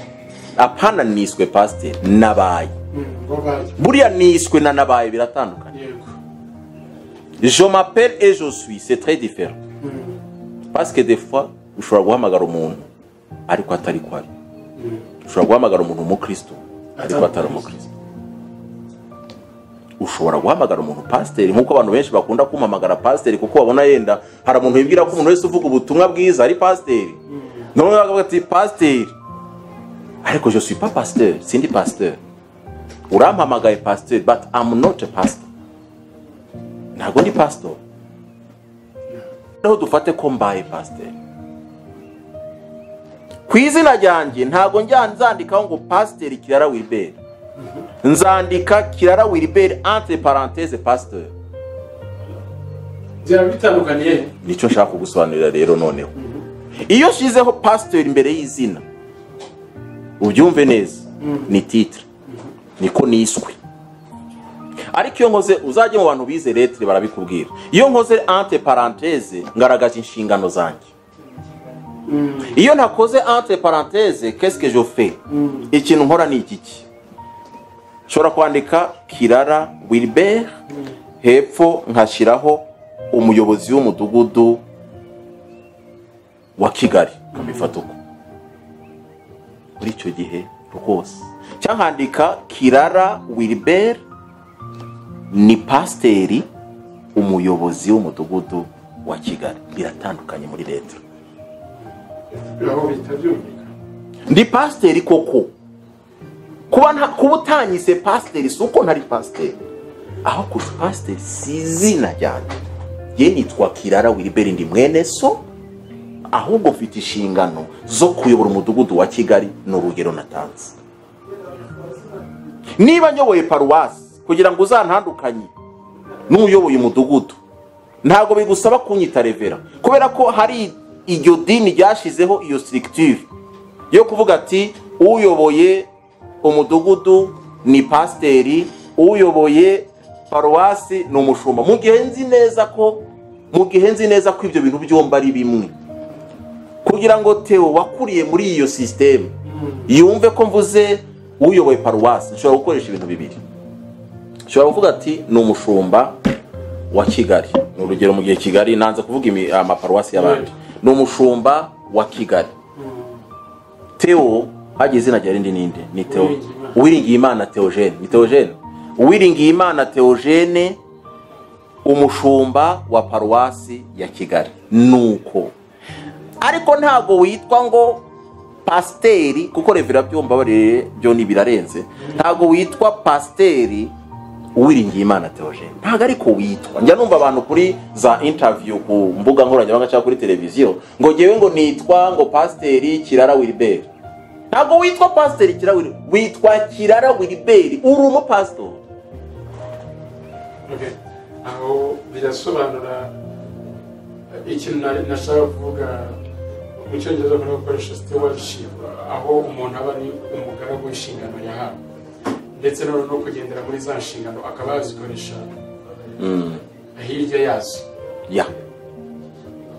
apana niswe pasiteri, nabaye. Wabaye. Buriya niswe na nabaye biratandukanye. Je m'appelle et je suis, c'est très différent, parce que des fois ushobora guhamagara umuntu ariko atari ko ari. Ushobora guhamagara umuntu umukristo ariko atari umukristo. Ushobora guhamagara umuntu pasiteri, nk'uko abantu benshi bakunda kumpamagara pasiteri, kuko babona yenda hari umuntu wibwira ko umuntu wese uvuga ubutumwa bwiza ari pasiteri, noneho bakavuga ati pasiteri, ariko je suis pas pasteur, sindi pasteur. Urampamagaye pasiteri, but I'm not a pastor, ntabwo ndi pastor. Noneho dufate ko mbaye pasiteri, ku izina ryanjye ntabwo njya nzandikaho ngo Pasiteri Kirara Wilbert, nzandika Kirara Wilbert entre parenthèse pasteur. Byaba bitandukaniye? Nicyo nshaka kugusobanurira rero. Noneho iyo nshyizeho pasteur imbere y'izina, ubyumve neza, ni titre, niko niswe. Ariko iyo nkoze, uzajye mu bantu bize lettres barabikubwira, iyo nkoze entre parenthèse ngaragaza inshingano zanjye. Iyo ntakoze entre parenthèse, qu'est-ce que je fais? Ikintu nkora ni igiki? Nshobora kwandika Kirara Wilbert, hepfo nkashyiraho umuyobozi w'umudugudu wa Kigali, nkabifata uko muri icyo gihe rwose, cyangwa nkandika Kirara Wilbert ni pasiteri umuyobozi w'umudugudu wa Kigali. Biratandukanye muri leta. Aho bihita byumvikana. Ndi pasiteri koko. Kuba utanyise pasiteri si uko ntari pasiteri, aho kuza pasiteri si izina ryanjye. Ye nitwa Kirara Wilbert, ndi mwene so, ahubwo mfite inshingano zo kuyobora umudugudu wa Kigali. Ni urugero natanze. Niba nyoboye paruwasi, kugira ngo uzantandukanye n'uyoboye umudugudu ntabwo bigusaba kunyita révérend, kubera ko hari iryo dini ryashyizeho iyo structure yo kuvuga ati uyoboye umudugudu ni pasiteri, uyoboye paruwasi ni umushumba, mu gihe nzi neza ko ibyo bintu byombi ari bimwe. Kugira ngo Theo wakuriye muri iyo système yumve ko mvuze uyoboye paruwasi, nshobora gukoresha ibintu bibiri. Nshobora kuvuga ati ni umushumba wa Kigali, ni urugero, mu gihe Kigali nanze kuvuga amaparuwasi y'abandi, ni umushumba wa Kigali. Theo hagiye izina rya rindi ninde? Ni Theo Uwiringiyimana Theogene, ni Theogene Uwiringiyimana Theogene, umushumba wa paruwasi ya Kigali. Nuko ariko ntabwo witwa ngo pasiteri, kuko révérend byo mbabarire byo ni birarenze. Ntabwo witwa Pasiteri Uwiringiyimana Theogene, ntabwo ariko witwa. Njya numva abantu kuri za interview ku mbuga nkoranyambaga cyangwa kuri televiziyo ngo ngewe ngo nitwa ngo Pasiteri Kirara Wilbert. Ntabwo witwa Pasiteri Kirara Wilbert, witwa Kirara Wilbert, uri umupasitori. Okay. Aho birasobanura ikintu nashaka kuvuga. Mu Cyongereza bakunda gukoresha stewardship, aho umuntu aba ari umugaragu w'inshingano yahawe, ndetse noneho no kugendera muri za nshingano akaba yazikoresha hirya yazo.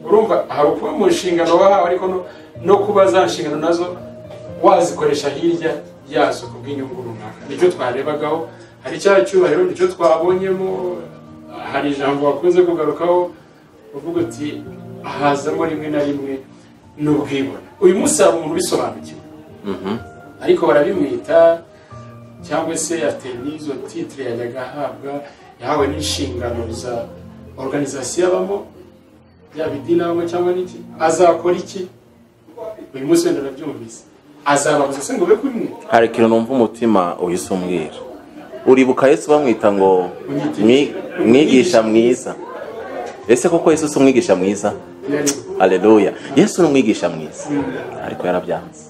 Urumva hari ukuba mu nshingano wahawe, ariko no kuba za nshingano nazo wazikoresha hirya yazo ku bw'inyungu runaka. Nicyo twarebagaho. Hari icyaha cyubahiro, nicyo twabonyemo. Hari ijambo wakunze kugarukaho uvuga uti hazamo rimwe na rimwe n'ubwibone. Uyu munsi hari umuntu ubisobanukiwe, ariko barabimwita, cyangwa se afite n'izo titre yajyaga ahabwa, yahawe n'inshingano za organisation abamo, yaba idini abamo cyangwa n'iki. Azakora iki uyu munsi? Wenda arabyumvise, azababuza se ngo be kubimwita? Hari ikintu numva umutima uhise umbwira. Uribuka Yesu bamwita ngo mwigisha mwiza. Ese koko Yesu si umwigisha mwiza? Haleluya! Yesu ni umwigisha mwiza, ariko yarabyanze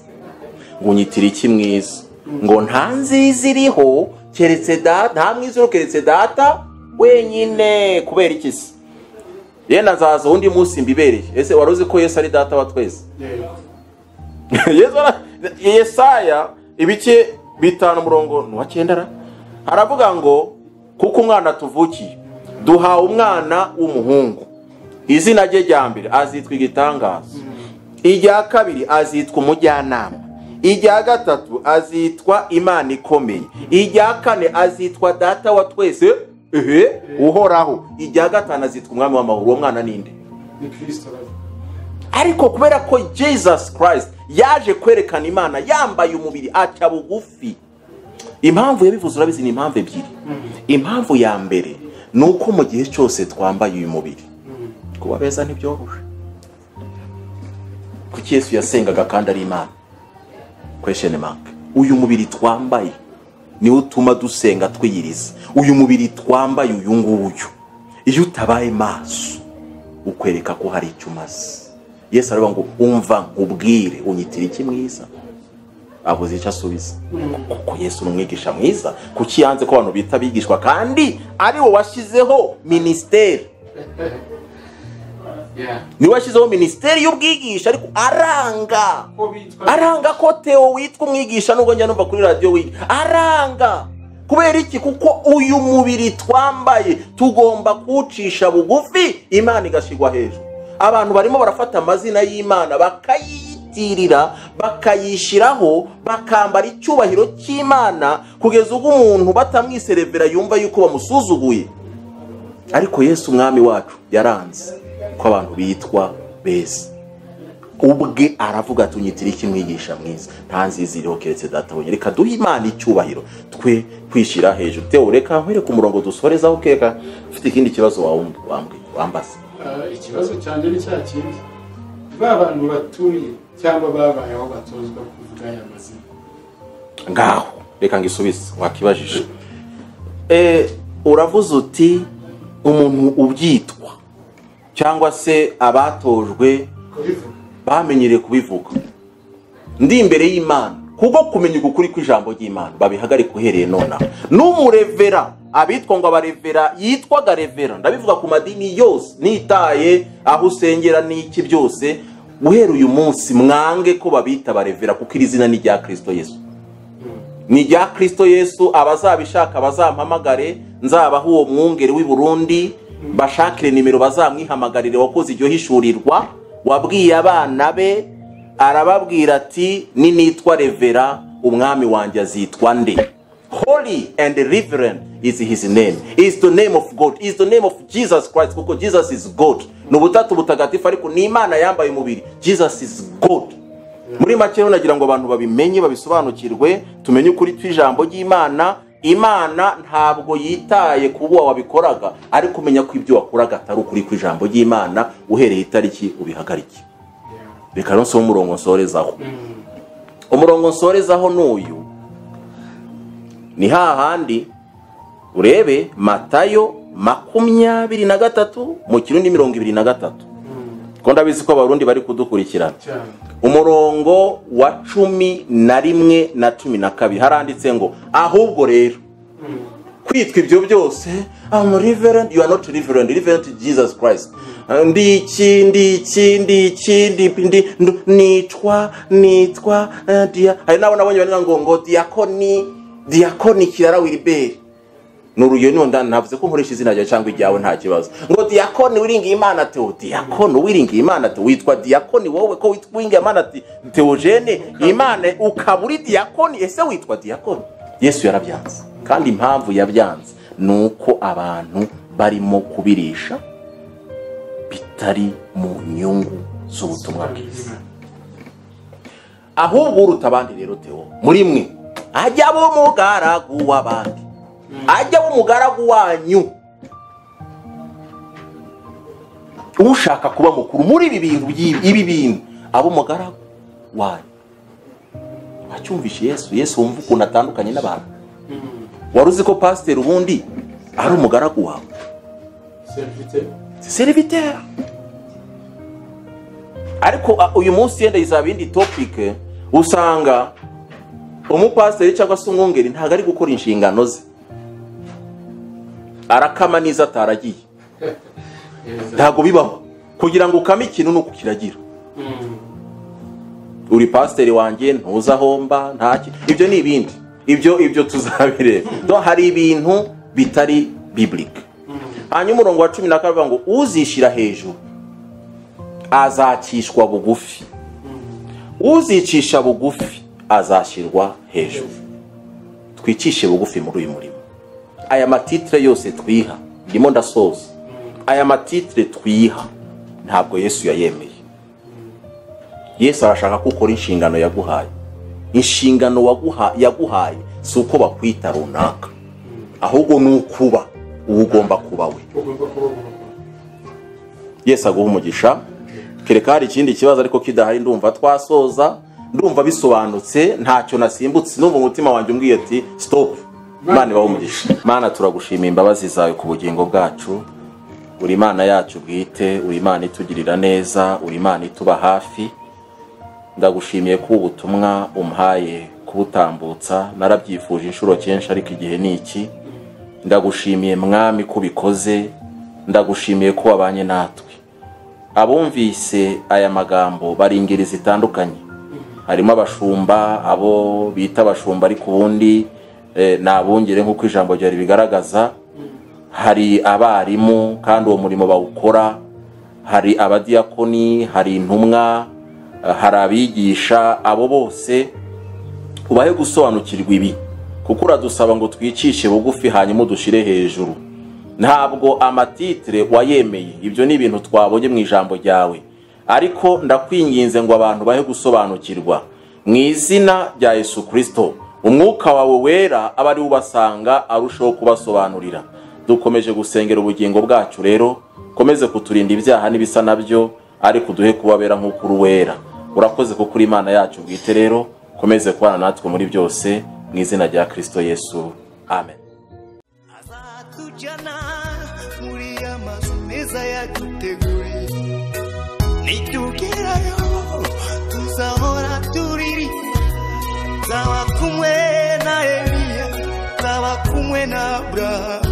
ngo unyitire iki mwiza, ngo nta nziza iriho keretse data, nta mwiza uriho keretse data wenyine. Kubera iki se? Yenda nzaza undi munsi mbibereye. Ese wari uzi ko Yesu ari data wa twese? Yesaya ibice 5 umurongo wa 9 aravuga ngo kuko umwana tuvukiye, duhawe umwana w'umuhungu, izina rye rya mbere azitwa igitangaza, irya kabiri azitwa umujyanama, irya gatatu azitwa Imana ikomeye, irya kane azitwa data wa twese uhoraho, irya gatanu azitwa umwami w'amahoro. Uwo mwana ninde? Ni Kristo. Ariko kubera ko Jesus Christ yaje kwerekana Imana yambaye umubiri, aca bugufi. Impamvu yabivuze urabizi, ni impamvu ebyiri. Impamvu ya mbere ni uko mu gihe cyose twambaye uyu mubiri, kuba beza ntibyoroshe. Kuki Yesu yasengaga kandi ari Imana? Question mark. Uyu mubiri twambaye niwo utuma dusenga twiyiriza. Uyu mubiri twambaye uyu nguyu, iyo utabaye maso ukwereka ko hari icyo umaze. Yesu aravuga ngo umva nkubwire, unyitira iki mwiza? Abuze icyo asubiza. Kuko Yesu ni umwigisha mwiza. Kuki yanze ko abantu bita abigishwa kandi ari we washyizeho minisiteri? Niwe washyizeho minisiteri y'ubwigisha, ariko aranga ko Theo witwa umwigisha, nubwo njya numva kuri radiyo wiga aranga. Kubera iki? Kuko uyu mubiri twambaye tugomba kuwucisha bugufi, Imana igashigwa hejuru. Abantu barimo barafata amazina y'Imana bakayitirira, bakayishiraho, bakambara icyubahiro cy'Imana, kugeza ubwo umuntu batamwiserevera yumva yuko bamusuzuguye. Ariko Yesu umwami wacu yaranze ko abantu bitwa beza. Ubwe aravuga ati unyitira iki mwigisha mwiza? Nta nziza iriho keretse data wenyine. Reka duhe Imana icyubahiro, twe kwishyira hejuru. Theo, reka nkwereke umurongo dusorezaho, keka ufite ikindi kibazo wambaza. Ikibazo cyanjye ni cya kindi, ba bantu batuye cyangwa babayeho batozwa kuvuga aya mazina. Ngaho reka ngisubize wakibajije. Uravuze uti umuntu ubyitwa cyangwa se abatojwe bamenyereye kubivuga, ndi imbere y'Imana kuko kumenya ukuri kw'ijambo ry'Imana babihagarika uhereye nonaha. N'umurevera, abitwa ngo abarevera, yitwaga revera, ndabivuga ku madini yose nitaye aho usengera n'iki byose, guhera uyu munsi mwange ko babita barevera, kuko iri zina ni rya Kristo Yesu. Ni rya Kristo Yesu. Abazabishaka bazampamagare, nzabaha uwo mwungeri w'i Burundi, bashakire nimero bazamwihamagarire, wakoze iryo hishurirwa, wabwiye abana be arababwira ati ninitwa revera umwami wanjye azitwa nde? Holy and reverend is his name, is the name of God, is the name of Jesus Christ, kuko Jesus is God. Ni ubutatu butagatifu, ariko ni Imana yambaye umubiri. Jesus is God. Muri make rero nagira ngo abantu babimenye, babisobanukirwe, tumenye ukuri tw'ijambo ry'Imana. Imana ntabwo yitaye kuba wabikoraga, ariko umenya ko ibyo wakoraga atari ukuri kw'ijambo ry'Imana, uhereye itariki ubihagarike. Reka rero nsome umurongo nsorezaho. Umurongo nsorezaho n'uyu ni hahandi urebe Matayo 23 mu Kirundi 23. Ko ndabizi ko abarundi bari kudukurikirana. Umurongo wa 11 na 12 haranditse ngo ahubwo rero Kwitwa ibyo byose, I'm reverend, you are not reverend, reverend to Jesus Christ. Ndi iki, ndi iki, ndi iki, ndi ndi nitwa nitwa dia. Hari nabo nabonye bari ngo diakoni Kirara Wilbert. Nuruyo niyo navuze ko nkoresha izina ryawe cyangwa iryawe nta kibazo. Ngo diakoni wiringiye Imana Theo, diakoni wiringiye Imana Theo, witwa diakoni wowe ko witwa wiringiye Imana Theogene, Imana ukaburi diakoni, ese witwa diakoni? Yesu yarabyanze. Kandi impamvu yabyanze nuko abantu barimo kubirisha bitari mu nyungu z'ubutumwa bwiza. Ahubwo uruta abandi rero Theo muri mwe ajya bo mugaragu w'abandi, ajya bo mugaragu wanyu. Ushaka kuba mukuru muri ibi bintu ibi bintu abo mugaragu wanyu. Wacyumvishe Yesu, Yesu wumva ukuntu atandukanye n'abantu. Waruzi ko pasteur ubundi ari umugaragu wawe? Serviteur. Ariko uyu munsi yenda izabindi topic, usanga umupasiteri cyangwa se umwungeri ntago ari gukora inshingano ze, arakama niza ataragiye. Ntago bibaho kugira ngo ukame ikintu nuko kiragira. Uri pasiteri wanjye ntuzahomba ntaki, ibyo ni ibindi, ibyo tuzabireba. Do hari ibintu bitari biblique. Hanyuma umurongo wa 12 ngo uzishira hejuru azakishwa bugufi, uzicisha bugufi azashyirwa hejuru. Twicishe bugufi muri uyu murimo. Aya matitre yose twiha, ndimo ndasoza, aya matitre twiha ntabwo Yesu yayemeye. Yesu arashaka ko ukora inshingano yaguhaye. Inshingano yaguhaye si uko bakwita runaka, ahubwo ni ukuba uwo ugomba kuba we. Yesu aguha umugisha. Kereka hari ikindi kibazo ariko kidahari, ndumva twasoza, ndumva bisobanutse, ntacyo nasimbutse, ndumva umutima wanjye umbwiye ati stop. Imana ibahe umugisha. Mana, turagushimiye imbabazi zawe ku bugingo bwacu. Uri Imana yacu bwite, uri Imana itugirira neza, uri Imana ituba hafi. Ndagushimiye ko ubutumwa umpaye kubutambutsa, narabyifuje inshuro kenshi ariko igihe ni iki. Ndagushimiye Mwami ko ubikoze, ndagushimiye ko wabanye natwe. Abumvise aya magambo bari ingeri zitandukanye, harimo abashumba, abo bita abashumba ariko ubundi nabungere nk'uko ijambo ryari bigaragaza, hari abarimu kandi uwo murimo bawukora, hari abadiakoni, hari intumwa, hari abigisha. Abo bose ubahe gusobanukirwa ibi, kuko uradusaba ngo twicishe bugufi hanyuma dushire hejuru. Ntabwo amatitre wayemeye, ibyo ni ibintu twabonye mu ijambo ryawe, ariko ndakwinginze ngo abantu bahe gusobanukirwa mu izina rya Yesu Kristo. Umwuka wawe wera aba ari ubasanga arushaho kubasobanurira. Dukomeje gusengera ubugingo bwacu rero, komeze kuturinda ibyaha n'ibisa nabyo, ariko duhe kubabera nk'uko uri wera. Urakoze kuko uri Imana yacu bwite rero, komeze kubana natwe muri byose mu izina rya Kristo Yesu, amen. Azatujyana muri amazu meza yaduteguriye, nitugerayo tuzahora turirimba, nzaba kumwe na Eliya, nzaba kumwe na Abrahamu.